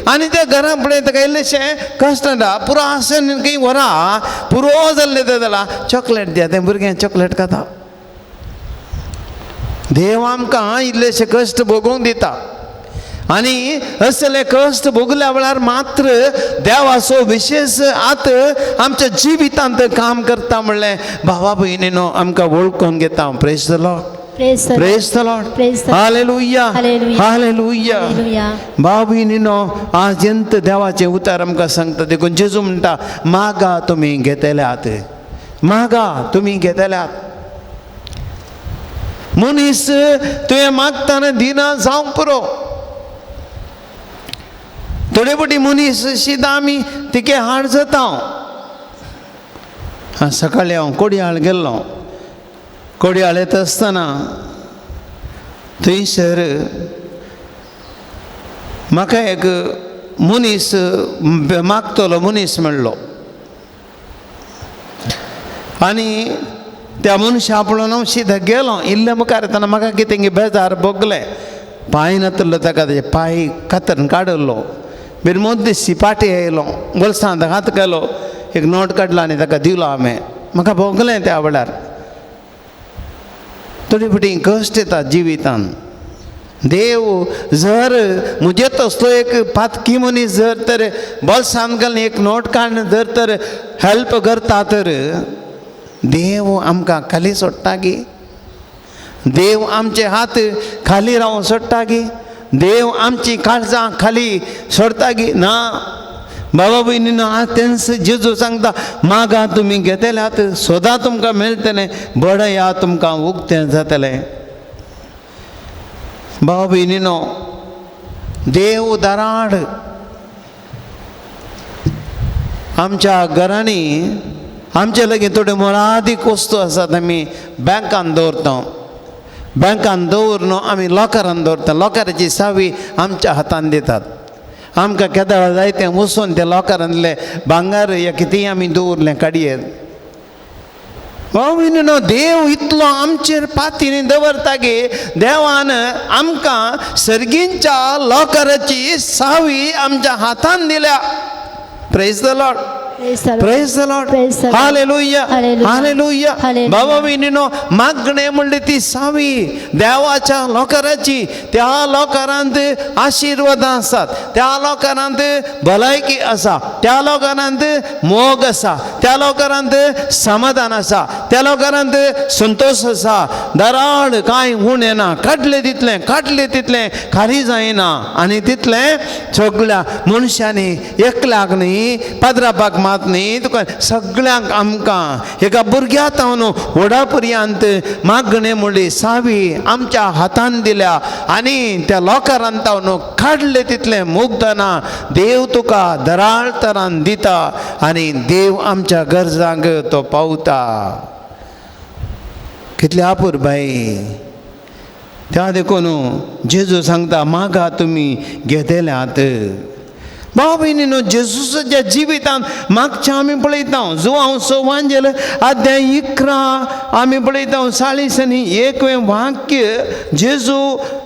आनी त्या घरा फुडें ताका इल्लेशें कश्ट पुरो आसन खंय व्हरा पुरो जाल्लें तें जाल्यार चॉकलेट दिया, तें भुरगें चॉकलेट खाता. देव आमकां इल्लेशे कश्ट भोगूंक दिता आनी असले कश्ट भोगल्या वेळार मात्र देवाचो विशेश आत आमच्या जिवितांत काम करता म्हणलें भावा भयणीनो आमकां वळखून घेता. Praise the Lord, praise the Lord, hallelujah, hallelujah. भाव भयणीनो, आज अंत देवाचें उतर आमकां सांगता. देखून जेजू म्हणटा, मागा तुमी घेतल्यात, मागा तुमी घेतल्यात. मनीस तुवें मागतना दिना जावंक पुरो. थोडे फावटी मनीस शिदा आमी तिके हाड जाता. सकाळीं हांव कोडयाळ गेल्लो. कोडयाळ येता आसतना थंयसर म्हाका एक मनीस मागतलो मनीस मेळ्ळो आनी त्या मनशा पळोवन हांव शिदा गेलो. इल्लें मुखार येतना म्हाका कितें बेजार भोगलें. पांय नातलो ताका, तेजे पांय कातरून काडलो. बिरमोद पाटी आयलो, बोल्सांत हात घालो, एक नोट काडलो आनी ताका दिलो हांवें. म्हाका भोगलें त्या वेळार. थोडी फावटी कश्ट येता जिवितान. देव जर म्हजे तसलो एक पातकी मनीस जर तर बोल्सांत घालून एक नोट काडून जर तर हेल्प करता तर देव आमकां खाली सोडटा गी? देव आमचे हात खाली रावून सोडटा गी? देव आमची काळजां खाली सोडटा गी? ना बाबा भयणीनो, आज तेंच जेजू सांगता, मागा तुमी घेतल्यात, सोदा तुमकां मेळटलें, बडया तुमकां उक्तें जातलें. बाबा भयणीनो, देव दाराड आमच्या घरांनी आमचे लागीं थोड्यो मोलादीक वस्तू आसात, आमी बँकान दवरता. बँकान दवरून आमी लॉकरान दवरता. लॉकराची सावी आमच्या हातान दितात. आमकां केदळ जाय तें वचून त्या लॉकरांतलें भांगर या कितेंय आमी दवरलें काडयेत. भाव भयणीनो, देव इतलो आमचेर पातीनी दवरता की देवान आमकां सर्गींच्या लॉकराची सावी आमच्या हातान दिल्या. Praise the Lord, praise the Lord, hallelujah, hallelujah. बाबा भयणीनो, मागणें म्हणलें ती सावी देवाच्या लॉकराची. त्या लॉकरांत आशिर्वादां आसात, त्या लॉकरांत भलायकी आसा, त्या लॉकरांत मोग आसा, त्या लॉकरांत समाधान आसा, त्या लॉकरांत संतोश आसा. दराड कांय उणें ना, काडलें तितलें, काडलें तितलें खाली जायना. आनी तितलें सगळ्या मनशांनी एकल्याक न्ही, पाद्रापाक मात न्ही, तुका सगळ्यांक आमकां एका भुरग्या तावन व्हडा पर्यंत मागणें म्हणली सावी आमच्या हातान दिल्या आनी त्या लॉकरान तावन काडलें तितलें मुगदना देव तुका दराळ तरान दिता आनी देव आमच्या गरजांक तो पावता. कितले आपूर बाई. त्या देखून जेजू सांगता, मागा तुमी घेतल्यात. भाव भयणीनो, जेजूच्या जिवितांत मागच्या आमी पळयता जुवांव सोवांजेल अध्याय 11 आमी पळयता 40 आनी 1वें वाक्य. जेजू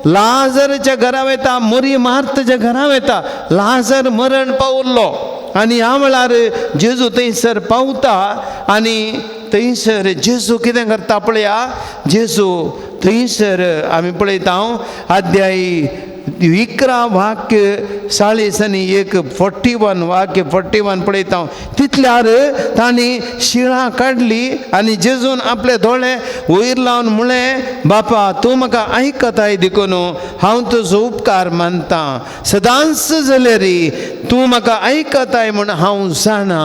लाजरच्या घरा वता, मरी मार्तच्या घरा वता. लाजर मरण पावल्लो आनी ह्या वेळार जेजू थंयसर पावता आनी थंयसर जेजू कितें करता पळया. जेजू थंयसर आमी पळयता अध्याय 11 वाक्य 40 आनी 1 41 वाक्य 41 पळयता. तितल्यार तांणी शिळा काडली आनी जेजून आपले दोळे वयर लावन म्हळें, बापा तूं म्हाका आयकताय देखून हांव तुजो उपकार मानता. सदांच जाल्यार तूं म्हाका आयकताय म्हूण हांव जाणा,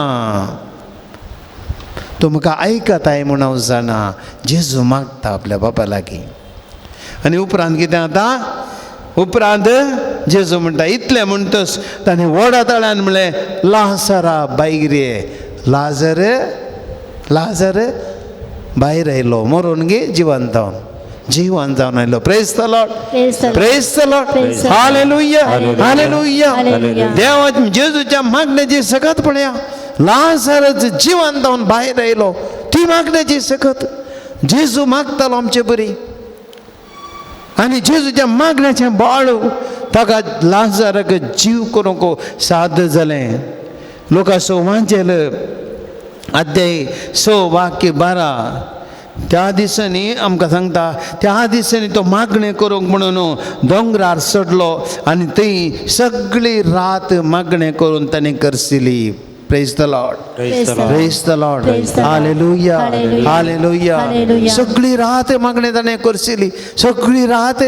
तूं म्हाका आयकताय म्हूण हांव जाणा. जेजू मागता आपल्या बापा लागीं. आनी उपरांत कितें जाता, उपरांत जेजू म्हणटा इतलें म्हणटच ताणें व्हडा ताळ्यान म्हणलें, लाजरा भायर ये. लाजर लाजर भायर आयलो, मरून गे जिवन जावन, जिवन जावन आयलो. Praise the Lord, praise the Lord, hallelujah, hallelujah. देवा जेजूच्या मागण्याची सकत पळया, लाजर जिवन जावन भायर आयलो, ती मागण्याची सकत जेजू मागतालो आमचे बरी. आनी जेजूच्या मागण्याचें बाळ ताका लाजराक जीव करूंक साद जालें. लोकांचो वांचेल अध्याय 6 वाक्य 12. त्या दिसांनी आमकां सांगता, त्या दिसांनी तो मागणें करूंक म्हणून दोंगरार चडलो आनी थंय सगळी रात मागणें करून ताणें करसिली. Praise the Lord, praise the Lord, hallelujah, hallelujah. सगळी रात मागणें ताणें करसिली, सगळी रात.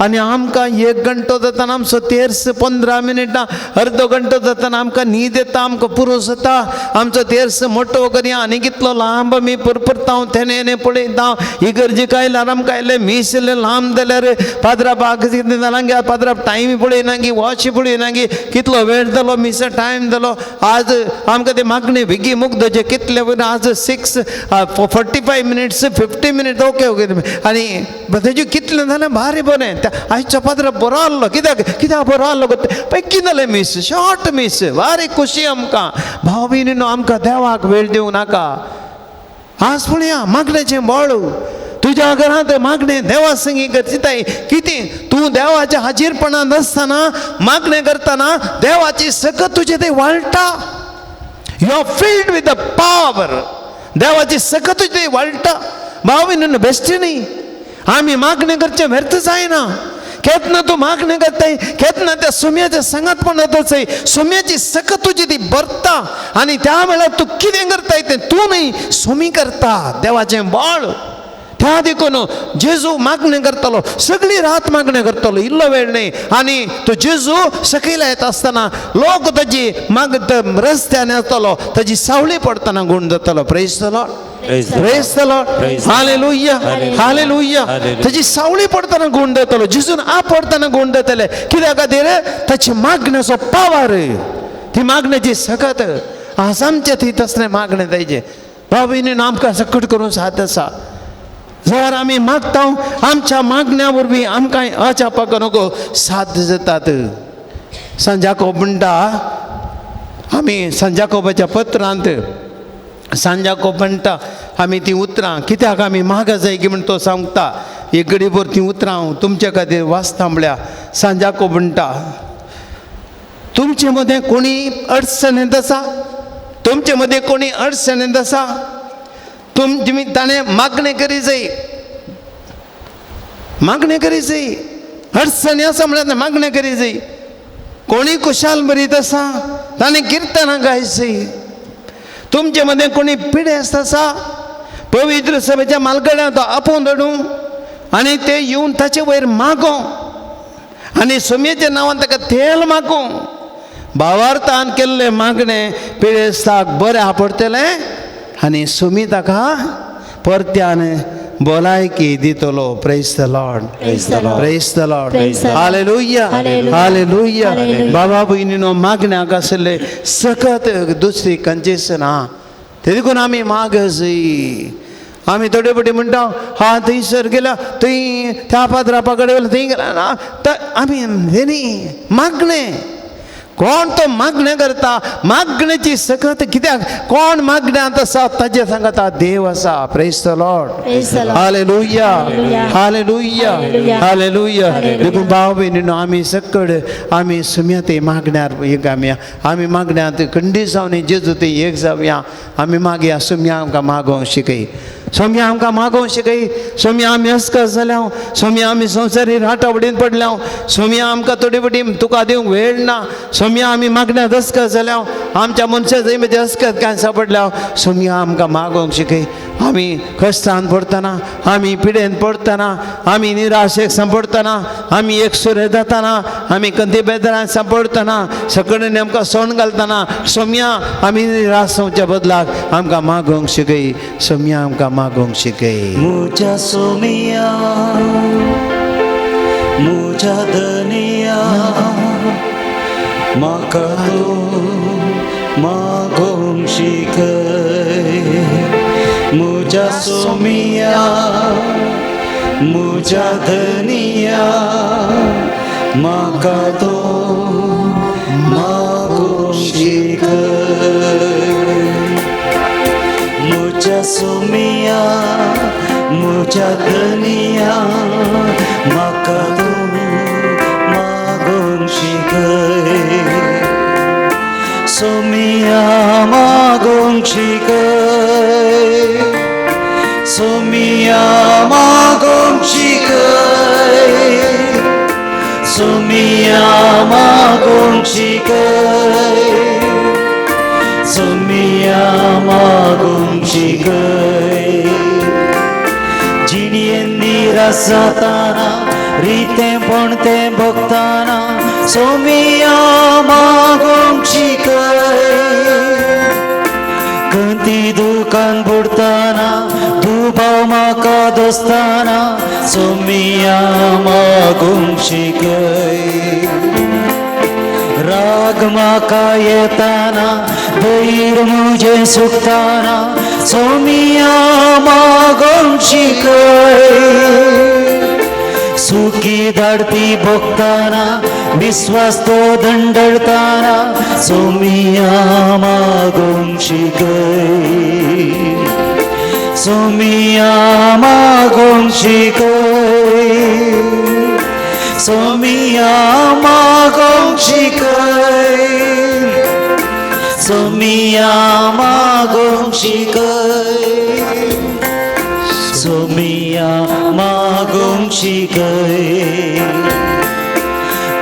आनी आमकां 1 घंटो जाताना आमचो तेर्स 15 मिनटां, अर्दो घंटो जाताना आमकां न्हीद येता, आमकां पुरो जाता. आमचो तेर्स मोटो करया आनी कितलो लांब आमी परपरता, तेणे पळयता. इगर्जी कायल्यार आमकां आयलें मीस इल्लें लांब जाल्यार पाद्रा बाग कितें जालां गे, पाद्रा टायम पळयना गी, वॉच पळयना गी, कितलो वेळ जालो, मिसा टायम जालो. आज आमकां ते मागणें बेगी मुग्दचे कितले आज 6:45 minutes 50 minutes okay okay. आनी तेजे कितलें जालें भारी बरें. आयचो पाद्र बरो आहलो, कित्याक कित्याक बरो आहलो पळय कितें जालें, मीस शॉर्ट मीस, भारी खुशी आमकां. भाव भयणीनो, आमकां देवाक वेळ दिवं नाका. आज पळया मागण्याचें बळ तुज्या घरांत मागणें देवा संगी करताय. कितें तूं देवाच्या हाजीरपणांत आसतना मागणें करतना देवाची सकत तुजें थंय वाळटा. You are filled with the power. देवाची सकत तुजें वाळटा. भाव भयणीनो, बेश्ट न्ही आमी मागणें करचें व्यर्थ जायना. केन्ना तूं मागणें करताय, केन्ना त्या सुम्याच्या सांगातपण जाताय, सुम्याची सकत तुजी ती भरता आनी त्या वेळार तूं कितें करताय तें तूं न्ही, सुमी करता. देवाचें बळ त्या देखून जेजू मागणें करतालो, सगळी रात मागणें करतालो, इल्लो वेळ न्ही. आनी तो जेजू सकयल येता आसतना लोक ताजी माग रस्त्यान येतालो, ताजी सावळी पडटना गूण जातालो. Praise the Lord, praise the Lord, hallelujah, hallelujah. ताजी सावळी पडटना गूण जातालो, जेजून आप पडटना गूण जाताले. कित्या खातीर? ताची मागण्याचो पावर, ती मागण्याची सकत. आज आमच्या थंय तसलें मागणें जायचें. भाव भयणीनो, आमकां सकट करूंक साथ आसा. जर आमी मागता आमच्या मागण्या वरवीं आमकां अजापाक नको साध्य जातात. सांजाकोब म्हणटा, आमी सांजाकोबाच्या पत्रांत सांजाकोब म्हणटा, आमी तीं उतरां कित्याक आमी मागा जाय की म्हण तो सांगता. एक घडीभर तीं उतरां हांव तुमचे खातीर वाचता. म्हळ्यार सांजाकोब म्हणटा, तुमचे मदें कोणी अडचणींत आसा, तुमचे मदें कोणी अडचणींत आसा, तुमी ताणें मागणें करी जाय, मागणें करी जाय. अडचणी आसा म्हळ्यार मागणें करी जाय. कोणी खुशाल बरीत आसा ताणें किर्तनां गाय जाय. तुमचे मदें कोणी पिडेस्त आसा, पवित्र सभेच्या मालगड्यांत आपोवन धाडूं आनी ते येवन ताचे वयर मागों आनी सोमयेच्या नांवान ताका तेल मागूं. भावार्थान केल्लें मागणें पिडेस्ताक बरें पडटलें आनी सुमी ताका परत्यान भलायकी दितलो. Praise the Lord, praise the Lord, hallelujah, hallelujah. बाबा भयणीनो, मागण्याक आसले सकत दुसरी खंयचीच ना. ते देखून आमी माग जाय. आमी थोडे फावटी म्हणटा, हा थंयसर गेल्या, थंय त्या पाद्रापा कडेन गेल्या, थंय गेल्या ना. आमी न्ही मागणें कोण तो मागणें करता, मागण्याची सकत कित्याक कोण मागण्यांत आसा ताजे सांगता देव आसा. Praise the Lord. Hallelujah, hallelujah, hallelujah. देखून भाव भयणीनो आमी सकड आमी सुम्या ते मागण्यार एक आमी आमी मागण्यांत खंडीत जावन जेजू ते एक जावया. आमी मागया सुम्या आमकां मागोवंक शिकय, सोम्या आमकां मागोवंक शिकय. सोम्या आमी अस्कस जाल्या, सोम्या आमी संवसारी राटावडीन पडल्या, सोम्या आमकां थोडी फटी तुका दिवंक वेळ ना. सोम्या आमी मागण्यांत अस्कस जाल्या, आमच्या मनशा जैमेचे अस्कत कांय सापडल्या. सोम्या आमकां मागोवंक शिकय. आमी कश्टान पडटना, आमी पिडेन पडटना, आमी निराशेक सांपडटना, आमी एकसुरे जातना, आमी कंती बेदरान सांपडटना, सकडेन आमकां सोण घालतना सोम्या आमी निराश जावच्या बदलाक आमकां मागोवंक शिकय. सोम्या आमकां मागोवंक शिकय. मुझ्या सोमिया मुझ्या धनिया म्हाका तूं मागोवंक शिकय. मुझ्या सोमिया मुझ्या धनिया म्हाका तूं मागोवंक शिकय. मुझ्या सोमिया मुझ्या धनिया म्हाका तूं मागोवंक शिकय. सोमिया मागोवंक शिकय, सोमिया मागोवंक शिकय, सोमिया मागोवंक शिकय, सोमिया मागोवंक शिकय. जिणेन निराश जाताना रितेंपण तें भोगताना सोमिया मागोवंक शिकय. कंती दुकान बुडताना दुबाव म्हाका दोस्ताना सोमिया मागोवंक शिकय. राग म्हाका येताना धैर्य म्हजें सुकताना सोमिया मागोवंक शिकय. सुखी धाडपी भोगताना विस्वास तो दंडळताना सोमिया मागोवंक शिकय. सोमिया मागोवंक शिकय, सोमिया मागोवंक शिकय, सोमिया मागोवंक शिकय, सोमिया मागोवंक शिकय.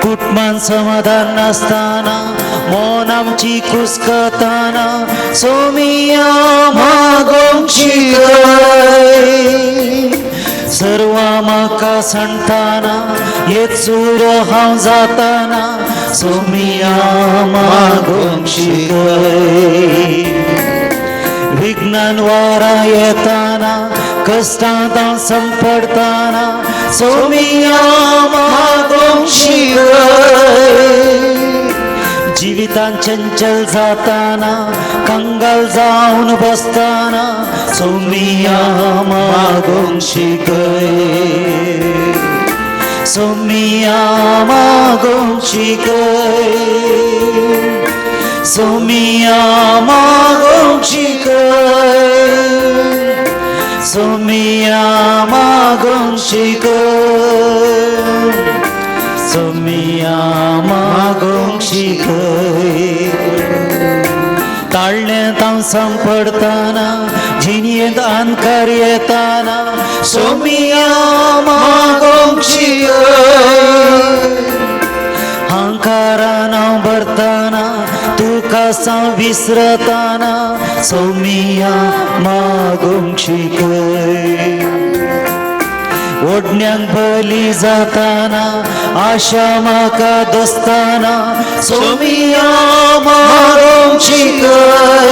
कुटुंबान समाधान नासतना मन आमची कुस्कताना सोमिया मागोवंक शिकय. सर्वां म्हाका सांगताना येचूर हांव जाताना सोमिया मागोवंक शिकय. विघ्नान वारां येताना कश्टांत हांव संपडताना सोमिया मागोवंक शिकय. जिवितान चंचल जाताना कंगाल जावन बसताना सोमिया मागोवंक शिकय. सोमिया मागोवंक शिकय, सोमिया मागोवंक शिकय, सोमिया मागोवंक शिकय, सोमिया मागोवंक शिकय. ताळ्यांत हांव सांपडताना जिणेंत अंधकार येताना सोमिया मागोवंक शिकय. अहंकारान हांव भरताना तुका हांव विसरताना सोमिया मागोवंक शिकय. ओडण्यांक बली जाताना आशा म्हाका दोस्ताना सोमिया मागोवंक शिकय.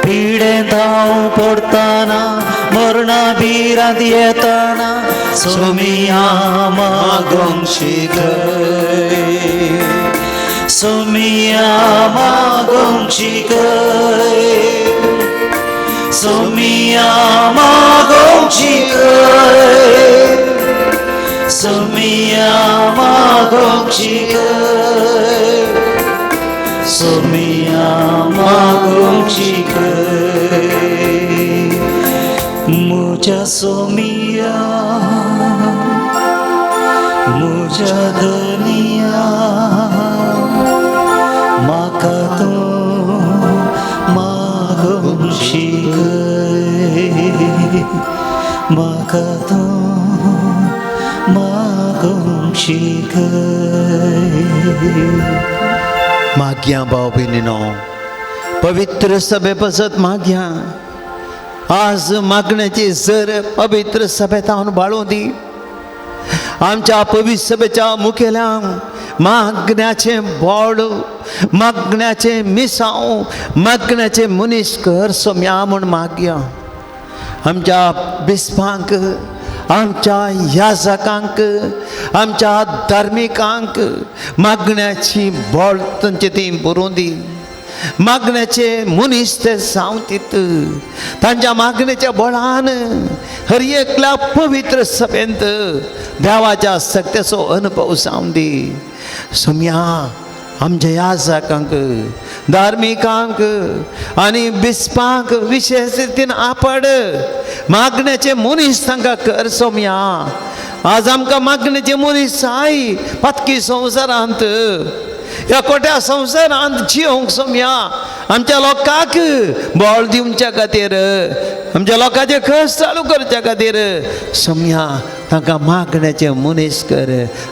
पिडेंत हांव पडताना मरणा भिरांत येताना सोमिया मागोवंक शिकय. सोमिया मागोवंक शिकय, सोमिया मागोवंक शिकय, सोमिया मागोंक शिकय, सोमिया मागोंक शिकय। मुझ्या सोमिया मुझ्या धनिया म्हाका तूं मागोंक शिकय, म्हाका तूं मागोंक शिकय। मागया भाव भयणीनो, पवित्र सभे पसत मागया। आज मागण्याची जर पवित्र सभेत हांव बाळूं दी। आमच्या पवित्र सभेच्या मुखेल्यांक मागण्याचें बोड, मागण्याचें मिसांव, मागण्याचें मनीस कर सोम्या म्हूण मागया। आमच्या बिस्पांक, आमच्या याजकांक, आमच्या धार्मिकांक मागण्याची बोड तांचे ती बरोवन दी। मागण्याचे मनीस ते जावं तांच्या मागण्याच्या बळान हर एकल्या पवित्र सभेंत देवाच्या सक्त्याचो अनुभव जावं दी। सोम्या आमच्या याजकांक, धार्मिकांक आनी बिस्पांक विशेश रितीन आपड मागण्याचे मनीस तांकां कर सोम्या। आज आमकां मागण्याचे मनीस जाय पातकी संवसारांत, ह्या कोट्या संवसारांत जियोंक सोम्या। आमच्या लोकांक बळ दिवच्या खातीर, आमच्या लोकांचे खर्च चालू करच्या खातीर सोम्या तांकां मागण्याचे मनीस कर।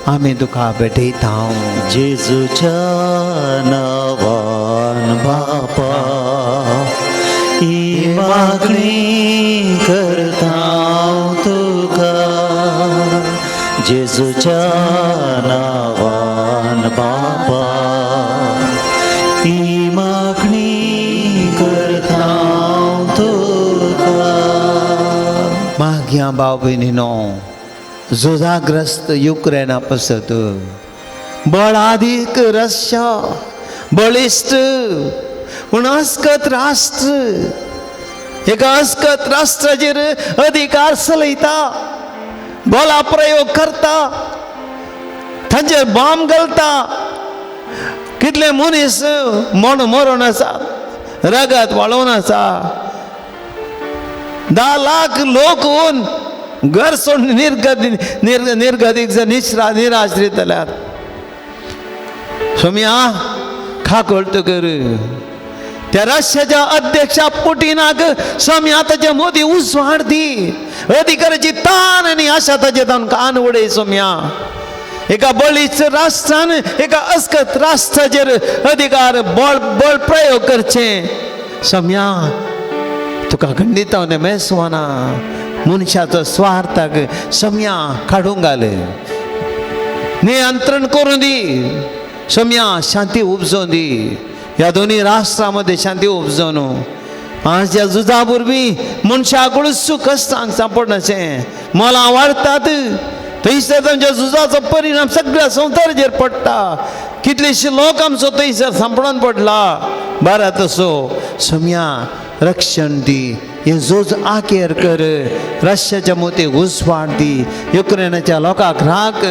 आमी तुका भेटयता। जेजूच्या नांवान बापा ही मागणी करता तुका, जेजूच्या नांवान बापा ही मागणी करता तुका। मागया भाव भयणीनो, झुजाग्रस्त युक्रेना पसत बळादीक रशिया बळिश्ट पूण अस्कत राष्ट्र, एका अस्कत राष्ट्राचेर अधिकार चलयता, बला प्रयोग करता, तांचेर बॉम्ब घालता। कितले मनीस मरण मरून आसा, रगत व्हाळोवन आसा। 10 लाख लोक घर सोडून निर्गती निर्गतीक निराश्रीत जाल्यात। सोम्या खाकोळ कर त्या रशियाच्या अध्यक्षा पुटिनाक सोम्या ताच्या मोदी उजवाड दी, अधिकाराची तान आनी आशा ताचे तान कान उडय सोम्या। एका बळिश्ट राष्ट्रान एका अस्कत राष्ट्राचेर अधिकार बळ बळ प्रयोग करचे सोम्या। तुका खंडीत हांव मेसवाना मनशाचो स्वार्थाक सोम्या काडूंक घाले, नियंत्रण करूं दी सोम्या, शांती उपजोवन दी। ह्या दोनी राष्ट्रां मदें शांती उपजोवन आज ह्या झुजा वरवीं मनशाकूच कश्टांक सांपडनाशें मोलां वाडटात। थंयसर तांच्या झुजाचो परिणाम सगळ्या संवसाराचेर पडटा। कितलेशे लोक आमचो थंयसर सांपडून पडला। बरें तसो सोम्या रक्षण दी, हें झूज आखेर कर, रशियाच्या मोती उजवाड दी, युक्रेनाच्या लोकांक राख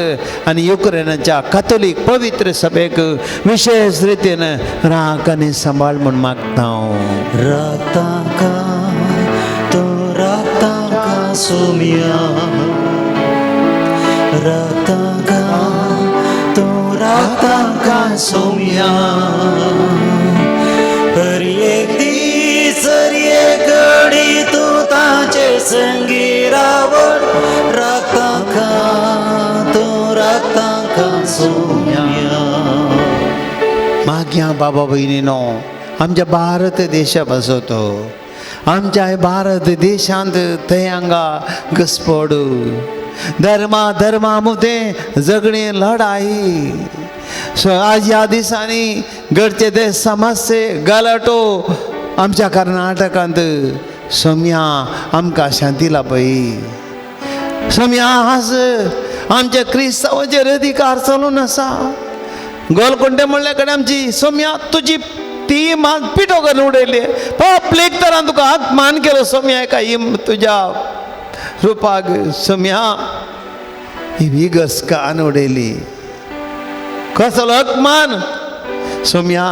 आनी युक्रेनाच्या कॅथोलीक पवित्र सभेक विशेश रितीन राख आनी सांबाळ म्हूण मागता हांव। राखता का तूं राखता का सोमिया, राखता का तूं राखता का सोमिया। हर एक दीस हर एक घडी तूं ताचे संगी रावण, राखता का तूं राखता का सोमिया। मागया बाबा भयणीनो, आमच्या भारत देशा पासत आमच्या भारत देशांत थंय हांगा घुसपड, धर्मा धर्मा मदें झगडीं लढाई। सो आज ह्या दिसांनी घडचे ते समस्ये गलाटो आमच्या कर्नाटकांत सोम्या आमकां शांती लाभय। सोम्या आज आमच्या क्रिस्तांवाचेर अधिकार चलून आसा। गोलकोंडे म्हणल्या कडेन आमची सोम्या तुजी ती मान पिठो करून उडयली, पब्लीक तरान तुका अपमान केलो सोम्या एका तुज्या रुपाक। सोम्या ही विगस कान उडयली. कसलो अपमान सोम्या,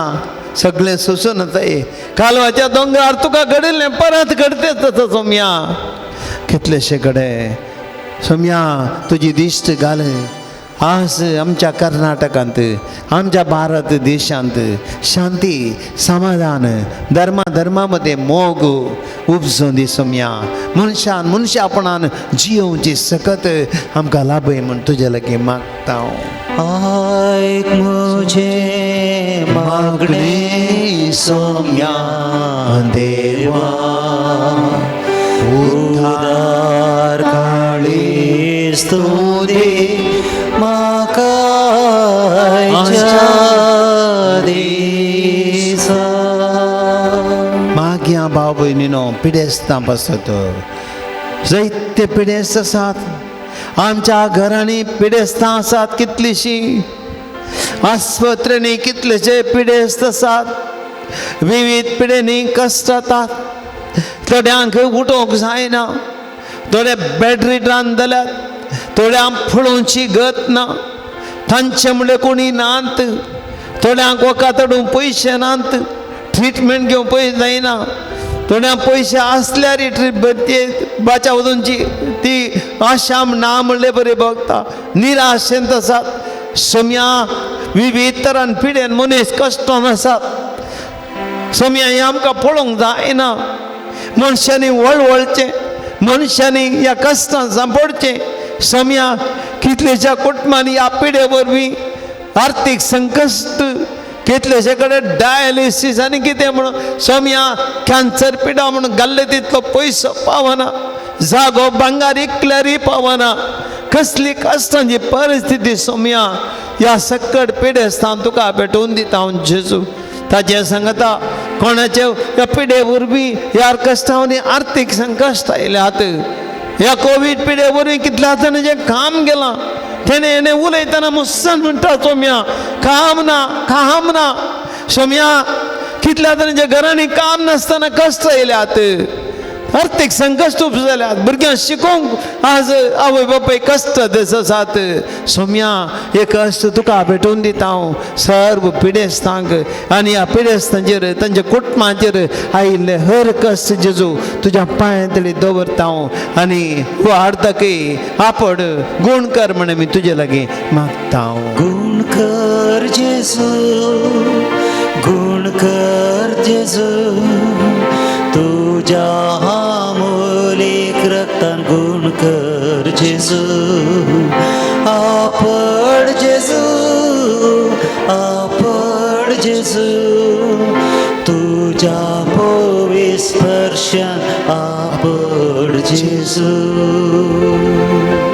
सगळें सोसून येताय. कालवाच्या दोंगरार तुका घडिल्लें परत घडतेच तसो सोम्या. कितलेशे कडेन सोम्या तुजी दिश्ट घाल. आज आमच्या कर्नाटकांत, आमच्या भारत देशांत शांती, समाधान, धर्मा धर्मा मदें मोग उपजून दी सोम्या. मनशान मनशापणान जियोवची सकत आमकां लाभय म्हूण तुजे लागीं मागता हांव. आयक म्हजें मागणें सोम्या देवा, उदार काळीज तूं दी म्हाका आयच्या दिसा. मागया भाव भयणीनो, पिडेस्तां पासत जायते पिडेस्त आसात आमच्या घरांनी, पिडेस्तां आसात कितलींशीं, आस्पत्रेंनी कितलेशे पिडेस्त आसात, विविध पिडेंनी कश्ट जातात. थोड्यांक उठोवंक जायना, थोडे बॅटरी रांदल्यात, थोड्यांक फळोवची गत ना, तांचे म्हणल्यार कोणी नात, थोड्यांक वखद हाडूंक पयशे नात, ट्रिटमेंट घेवंक पयशे जायना, थोड्यांक पयशे आसल्यार ट्रीट बाच्या वचूनची ती आशाम ना म्हणले बरी भोगता, निराशेंत आसात. सोम्या विविध तरान पिडेन मनीस कश्टोन आसात. सोम्या हें आमकां पळोवंक जायना. मनशांनी वळवळचें, मनशांनी ह्या कश्टान सांपडचें. सोम्या कितलेश्या कुटुंबांनी ह्या पिडे वरवीं आर्थीक संकश्ट, कितलेशे कडेन डायलिसीस आनी कितें म्हणून सोम्या कॅन्सर पिडा म्हणून घाल्ले तितलो पयसो पावना, जागो भांगार इकल्यारय पावना. कसली कश्टांची परिस्थिती सोम्या. ह्या सकट पिडेस्तान तुका भेटोवन दिता हांव जेजू. ताचें सांगता कोणाचे ह्या पिडे वरवीं ह्या कश्टांनी आर्थीक संकश्ट आयल्यात, ह्या कोवीड पिडे वरवीं कितल्या जाणांचें काम गेलां. तेणें हेणें उलयतना मुस्सान म्हणटा सोम्या काम ना, काम ना. सोम्या कितल्या जाणांच्या घरांनी काम नासतना कश्ट आयल्यात, आर्थीक संकश्ट उपजल्यात, भुरग्यांक शिकोवंक आज आवय बापाय कश्ट दीस आसात. सोम्या हे कश्ट तुका भेटोवन दिता हांव सर्व पिडेस्तांक आनी ह्या पिडेस्तांचेर तांच्या कुटुंबाचेर आयिल्ले हर कश्ट जेजू तुज्या पांयांतली दवरता हांव आनी हो अर्दकय आपड गूण कर म्हण मी तुजे लागीं मागता हांव. गुण कर जेजू, गुण कर जेजू, तुज्या मोलीक रक्तान गुण कर जेजू. आपड जेजू, आपड जेजू, तुज्या पवित्र स्पर्शान आपड जेजू.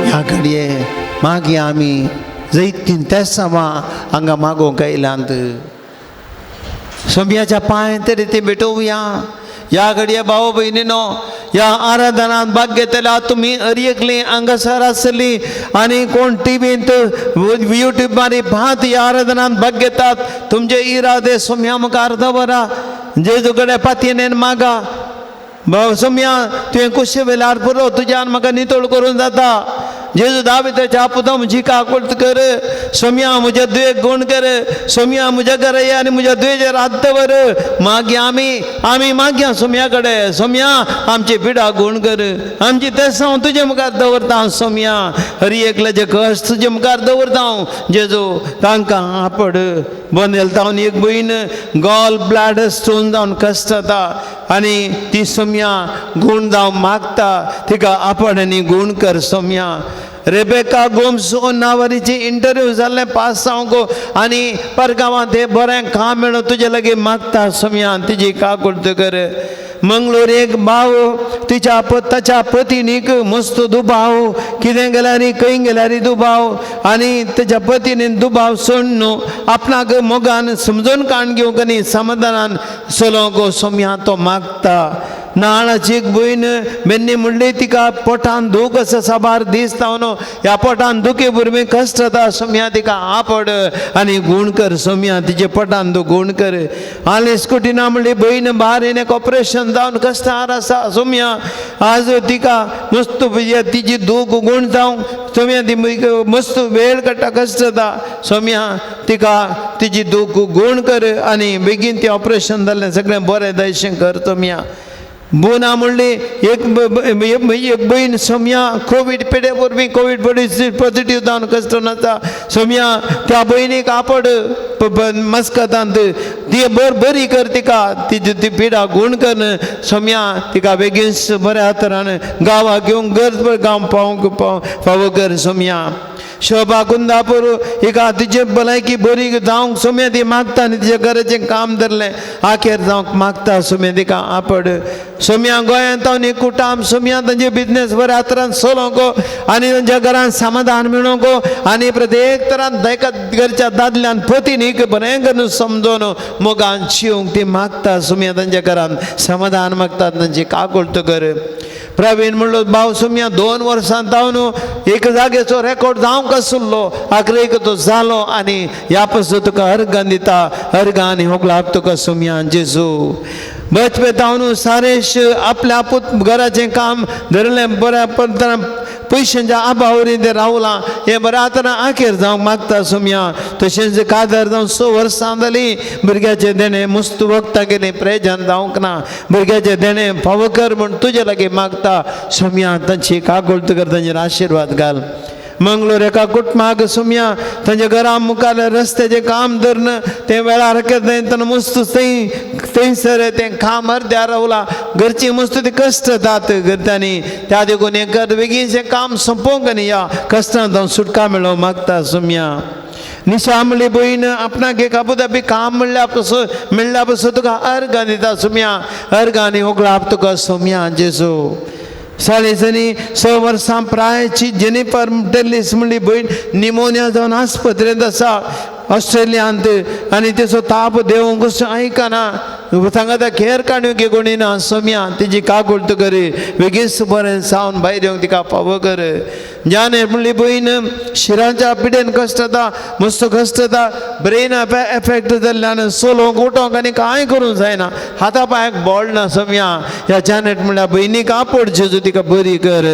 ह्या घडये मागीर आमी जैतीन तेसांवां हांगा मागोवंक आयल्यांत. सोम्याच्या पांय तरी ती भेटोवया. ह्या घडये भाव भयणीनो, ह्या आराधनांत भाग घेतल्या तुमी हर एकली हांगासर आसली आनी कोण टिवींत युट्यूबार भात ह्या आराधनांत भाग घेतात, तुमचे इरादे सोम्या मुखार दवरा. जेजू कडेन पातयेन मागा, सोम्या तुवें कुशे वेल्यार पुरो, तुज्यान म्हाका नितळ करून जाता. जेजू दाविताच्या पुता म्हजी काकुळट कर, सोम्या म्हज्या दुयेक गुण कर, सोम्या म्हज्या घरा ये आनी म्हज्या दुयेचेर हात दवर. मागीर आमी आमी मागया सोम्या कडेन, सोम्या आमची पिडा गुण कर, आमची तेसांव तुजे मुखार दवरता हांव. सोम्या हर एकल्याचे कश्ट तुजे मुखार दवरता हांव. जेजू तांकां आपड. बनेल तावन एक भयण गॉल ब्लॅडर स्टोन जावन कश्ट जाता आनी ती सोम्या गूण जावन मागता, तिका आपड आनी गूण कर सोम्या. रेबेका गोम्स नावरीची इंटरव्यू जाल्लें पास जावंक आनी परगांवांत हें बरें काम मेळूं तुजे लागीं मागता सोम्या, तिजी काकुळट कर. मंगळूर एक भाव तिच्या ताच्या पतीनीक मस्त दुबाव, कितें गेल्यार खंय गेल्यार दुबाव आनी ताच्या पतीनीन दुबाव सोडून न्हू आपणाक मोगान समजून काण घेवंक आनी समाधानान चलोवंक सोम्या तो मागता. नाळाची एक भयण बेन्नी म्हणली तिका पोटान दूख आसा साबार दीस जावन ह्या पोटान दुखे भुरगीं कश्ट जाता सोम्या तिका आपड आनी गूण कर सोम्या तिचे पोटान दूख गूण कर. आलेस कुटिना म्हणली भयण बार एक ऑपरेशन जावन कश्टार आसा सोम्या आज तिका मस्त तिजी दूख गूण जावंक सोम्या ती मस्त वेळ काडटा कश्ट जाता सोम्या तिका तिजी दूख गूण कर आनी बेगीन ती ऑपरेशन जालें सगळें बरें जायशें कर सोम्या. बोना म्हणली एक एक भयण सोम्या कोवीड पिडे वरवीं कोवीड पॉझिटीव जावन कश्ट आसा सोम्या त्या भयणीक आपड मस्कतांत ती बरी कर तिका तिजी ती पिडा गूण कर सोम्या तिका बेगीन बऱ्या तरान गांवाक घेवंक गरज गांव पावंक फावो कर सोम्या. शोभा कुंदापूर हिका तिजे भलायकी बरी जावंक सोम्या ती मागता आनी तिजे घराचें काम धरलें आखेर जावंक मागता सोम्या तिका आपड सोम्या. गोंयांत हांव एक कुटाम सोम्या तांचे बिजनेस बऱ्या तरान चलोवंक आनी तांच्या घरान समाधान मेळोवंक आनी प्रत्येक तरान एका घरच्या दादल्यान पतीन एक बरें करून समजून मोगान शिवंक ती मागता सोम्या तांच्या घरान समाधान मागता तांची काकुळट कर. प्रवीण म्हणलो भाव सोम्या 2 वर्सां जावन एक जाग्याचो रेकॉर्ड जावंक आसलो आखरेक तो जालो आनी ह्या पासून तुका अर्गान दिता अर्गां आनी होगलाप तुका सोम्या जेजू. बचपे जावन सारेश आपल्या पूत घराचें काम धरलें बऱ्या पद्दतीन पयशांच्या आबावरी तें रावलां हें बरें आतां आखेर जावंक मागता सोम्या. तशेंच कादर जावन 6 वर्सां जालीं भुरग्याचें देणें मुस्त वखदां केलीं प्रेजन जावंक ना भुरग्याचें देणें फावो कर म्हूण तुजे लागीं मागता सोम्या तांची काकुळट कर तांचेर आशिर्वाद घाल. मंगळूर एका कुटुंबाक सोम्या तांच्या घरा मुखार रस्त्याचें काम धरून तें वेळार तेन्ना मस्त थंय थंयसर तें काम अर्द्यार रावलां घरची मस्त ती कश्ट जातात घरच्यांनी त्या देखून हें कर बेगीनशें काम सोंपोवंक आनी ह्या कश्टांत हांव सुटका मेळोवंक मागता सोम्या. निशा म्हणली भयण आपणाक एक आबुधाबी काम म्हणल्या पसून मेळ्ळ्या पसून तुका अर्गां दिता सोम्या अर्गां आनी होगळाप तुका सोम्या जेजू. साडेसनी 6 वर्सां प्रायची जेनिफर टेलीस म्हणली भयण निमोनिया जावन आस्पत्रेंत आसा ऑस्ट्रेलियांत आनी तेचो ताप देवूंक आयकना सांगता खेर काडूंक कोणी ना सोम्या तिजी काकुळट करी बेगीन बरें जावन भायर येवंक तिका फावो कर. जाने म्हणली भयण शिरांच्या पिडेन कश्ट जाता मस्त कश्ट जाता ब्रेन एफेक्ट जाल्ल्यान चलोवंक उठोवंक आनी कांय करूंक जायना हाता पांयाक बोळ ना सोम्या. ह्या जानेट म्हणल्यार भयणीक आपोड जेजू तिका बरी कर.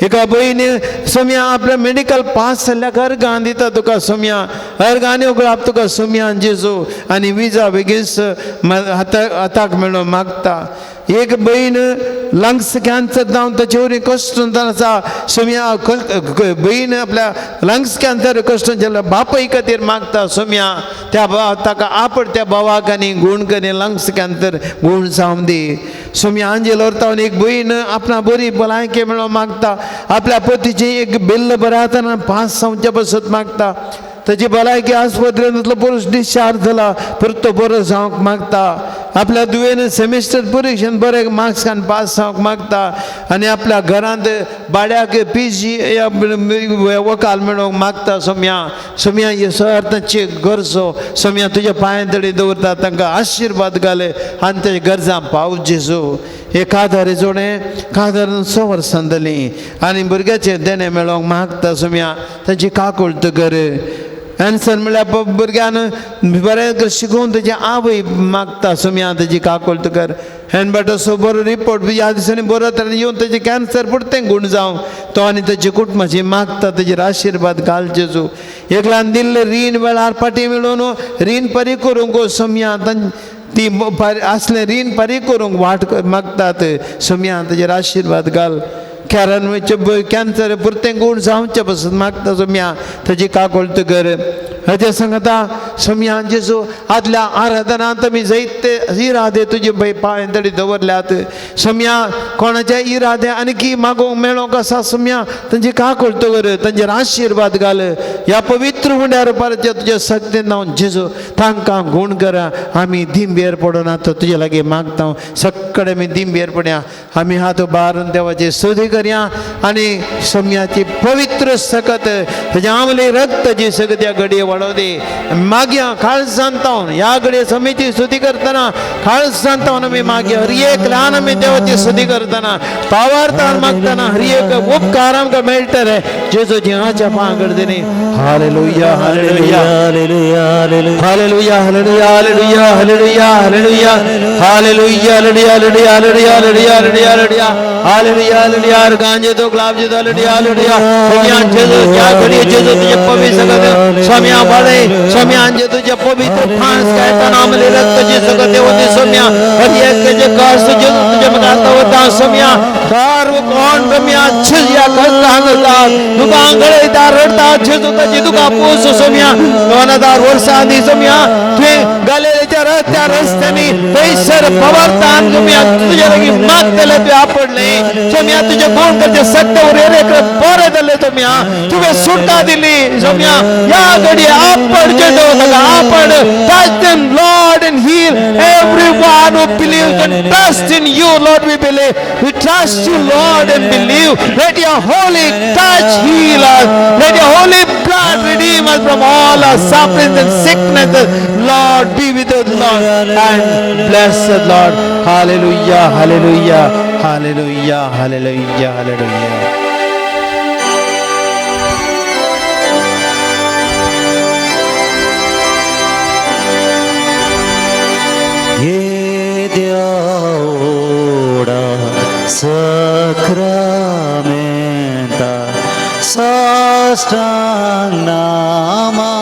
एका भयणी सोम्या आपल्या मेडिकल पास जाल्ल्याक अर्गां दिता तुका सोम्या अर्गांनी उगडाप तुका सोम्या जेजू आनी विजा बेगीन हाताक मेळोवंक मागता. एक भयण लंग्स कॅन्सर जावन ताचे वरवीं कश्ट आसा सोम्या भयण आपल्या लंग्स कॅन्सर कश्ट जाल्यार बापाय खातीर मागता सोम्या त्या ताका आपड त्या भावाक आनी गूण करी लंग्स कॅन्सर गूण जावं दी सोम्या. आंजेल व्हरता एक भयण आपणा बरी भलायकी मेळोवंक मागता आपल्या पतीची एक बिल्ल बऱ्या हातान पास जावच्या पासत मागता ताची भलायकी आस्पत्रेंतलो पुरूश डिस्चार्ज जाला परत तो बरो जावंक मागता आपल्या दुयेन सेमिस्टर परिक्षेन बरे मार्क्स काडून पास जावंक मागता आनी आपल्या घरांत भाड्याक पी जी वकाल मेळोवंक मागता सोम्या. सोम्या हे सर तांची गरजो सोम्या तुज्या पांयां तडी दवरता तांकां आशिर्वाद घाले आनी ताच्या गरजां पाव जेजू. हे कादार जोडे कादार 6 वर्सां जालीं आनी भुरग्याचें देणें मेळोवंक मागता सोम्या तांची काकुळट कर. एन्सर म्हणल्यार भुरग्यान बरें शिकोवन तेजी आवय मागता सोम्या तेजी काकुळट कर. हेनबॅटोसो बरो रिपोर्ट ह्या दिसांनी बरो तरेन येवन तेजें कॅन्सर पुरतें गूण जावं तो आनी तेजी कुटुंबाची मागता तेजेर आशिर्वाद घाल जेजू. एकल्यान दिल्लें रीण वेळार फाटीं मेळोवन रीण परी करूंक सोम्या ती आसलें रीण परी करूंक वाट मागतात सोम्या तेजेर आशिर्वाद घाल. कॅरन कॅन्सर पुरतें गूण जावचें पसून मागता सोम्या तेजी काकुळट कर. हाचे सांगता सोम्या जेजू आदल्या आराधनांत आमी जैते इरादे तुजे पांय तडी दवरल्यात सोम्या कोणाचे इरादे आनी मागोवंक मेळोंक आसा सोम्या तांची काकुळट कर तांचेर आशिर्वाद घाल ह्या पवित्र हुंड्या रुपाच्या तुज्या शक्तीन नांव जेजू तांकां गूण करा. आमी दिंबेर पडना तर तुजे लागीं मागता सगळे आमी दिंबेर पडया आमी हात उबारून देवाची स्तुती करया आनी सोम्याची पवित्र सकत ताजें आमलें रक्त जी सगळ्या घडये वाडोव दे. मागया काळजान तावन ह्या घडये समिती स्तुती करतना काळजान तावन आमी मागया हर एक ल्हान आमी देवाची स्तुती करतना पावार्थान मागतना हर एक उपकार आमकां मेळटले जेजूची हाच्या पांय करतनी. Hallelujah hallelujah hallelujah hallelujah hallelujah hallelujah hallelujah hallelujah hallelujah hallelujah hallelujah hallelujah hallelujah hallelujah hallelujah. गांजे तो गुलाब जी हालेलुया हालेलुया. सगळ्यां जेजू ज्या घडये जेजू तुझे पवित्र सगळं स्वाम्या बाळे स्वाम्या जे तुझे पवित्र फांस काय नामले रक्त जे सगळं देवते स्वाम्या हर एक जे कष्ट जेजू तुझे मगाता होता स्वाम्या सर्व कोण रम्या छिया कष्ट तुका आंगळयता रडता जेजू ताची तुका पूस स्वाम्या 2000 वर्सां आदी स्वाम्या तुवें गालेच्या रस्त्या रस्त्यांनी थंयसर पवारतान स्वाम्या तुज्या लागीं मागतले तुवें आपडले स्वाम्या तुजे कोण करचे सत्य उरेक बरें जालें स्वाम्या तुवें सुटका दिली स्वाम्या. ह्या घडये आपड जेजू ताका आपड. Touch them, Lord, and heal everyone who believes and trust in you, Lord. We believe. We trust you, Lord, and believe. Let your holy touch heal us. Let your holy blood redeem us from all our sufferings and sicknesses. Lord, be with us, Lord, and bless us, Lord. Hallelujah, hallelujah, hallelujah, hallelujah, hallelujah. येद्या सक्रामेंता साष्टांग नामा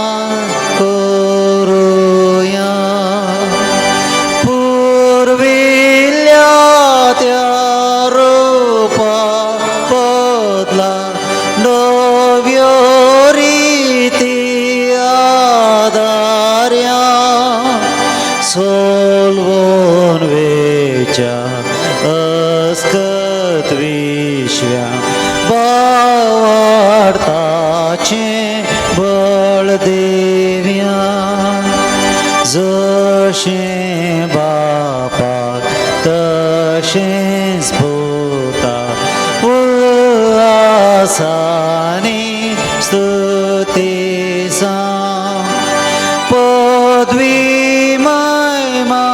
करुया पुर्विल्ल्या त्या रूपा बदला नव्यो रिती आदार्या सोलवून वेच्या अस्कत विश्व्या बावार्थाचें बळ देव्या जशें बापाक तशेंच पुता उल्हासानी स्तुती जावं पदवी महिमा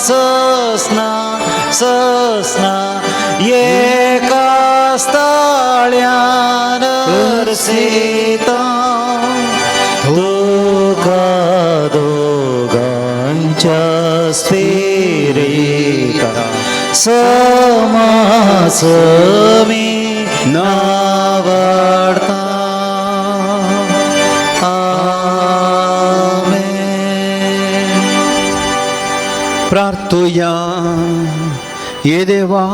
ससना ससना एकाच ताळ्यान अर्सिता तुका दोगांच्या स्पिरिता समासमी नावडता. आमेन. प्रार्थुया. ये देवा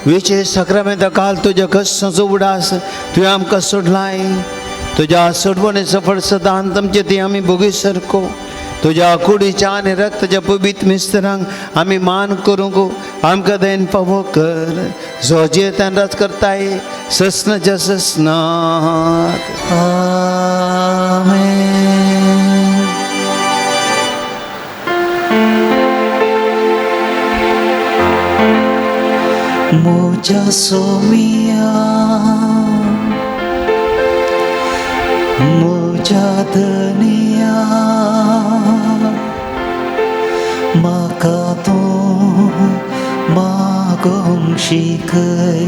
विशेष सक्रामेंता काल तुज्या कश्टांचो उडास तुवें आमकां सोडलाय. तुज्या सोडवणेचो फळ सदांत आमचे ती आमी भोगी सारको तुज्या कुडीच्या आनी रक्ताच्या पवित्र मिस्तरांक आमी मान करूंक आमकां दयन पावो कर जो जियेतान राज करताय ससनाच्या ससनात. आमेन. मुझा सोमिया मुझा धनिया म्हाका तूं मागोंक शिकय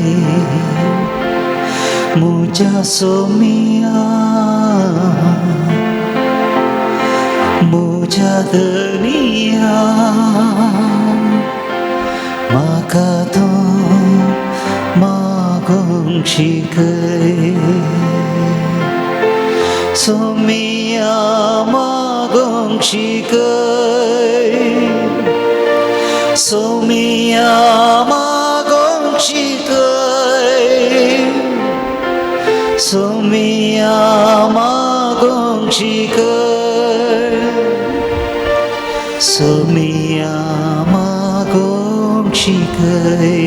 मुझा सोमिया मुझा धनिया म्हाका तूं मागोंक शिकय सोमिया मागोंक शिकय सोमिया मागोंक शिकय सोमिया मागोंक शिकय सोमिया मागोंक शिकय.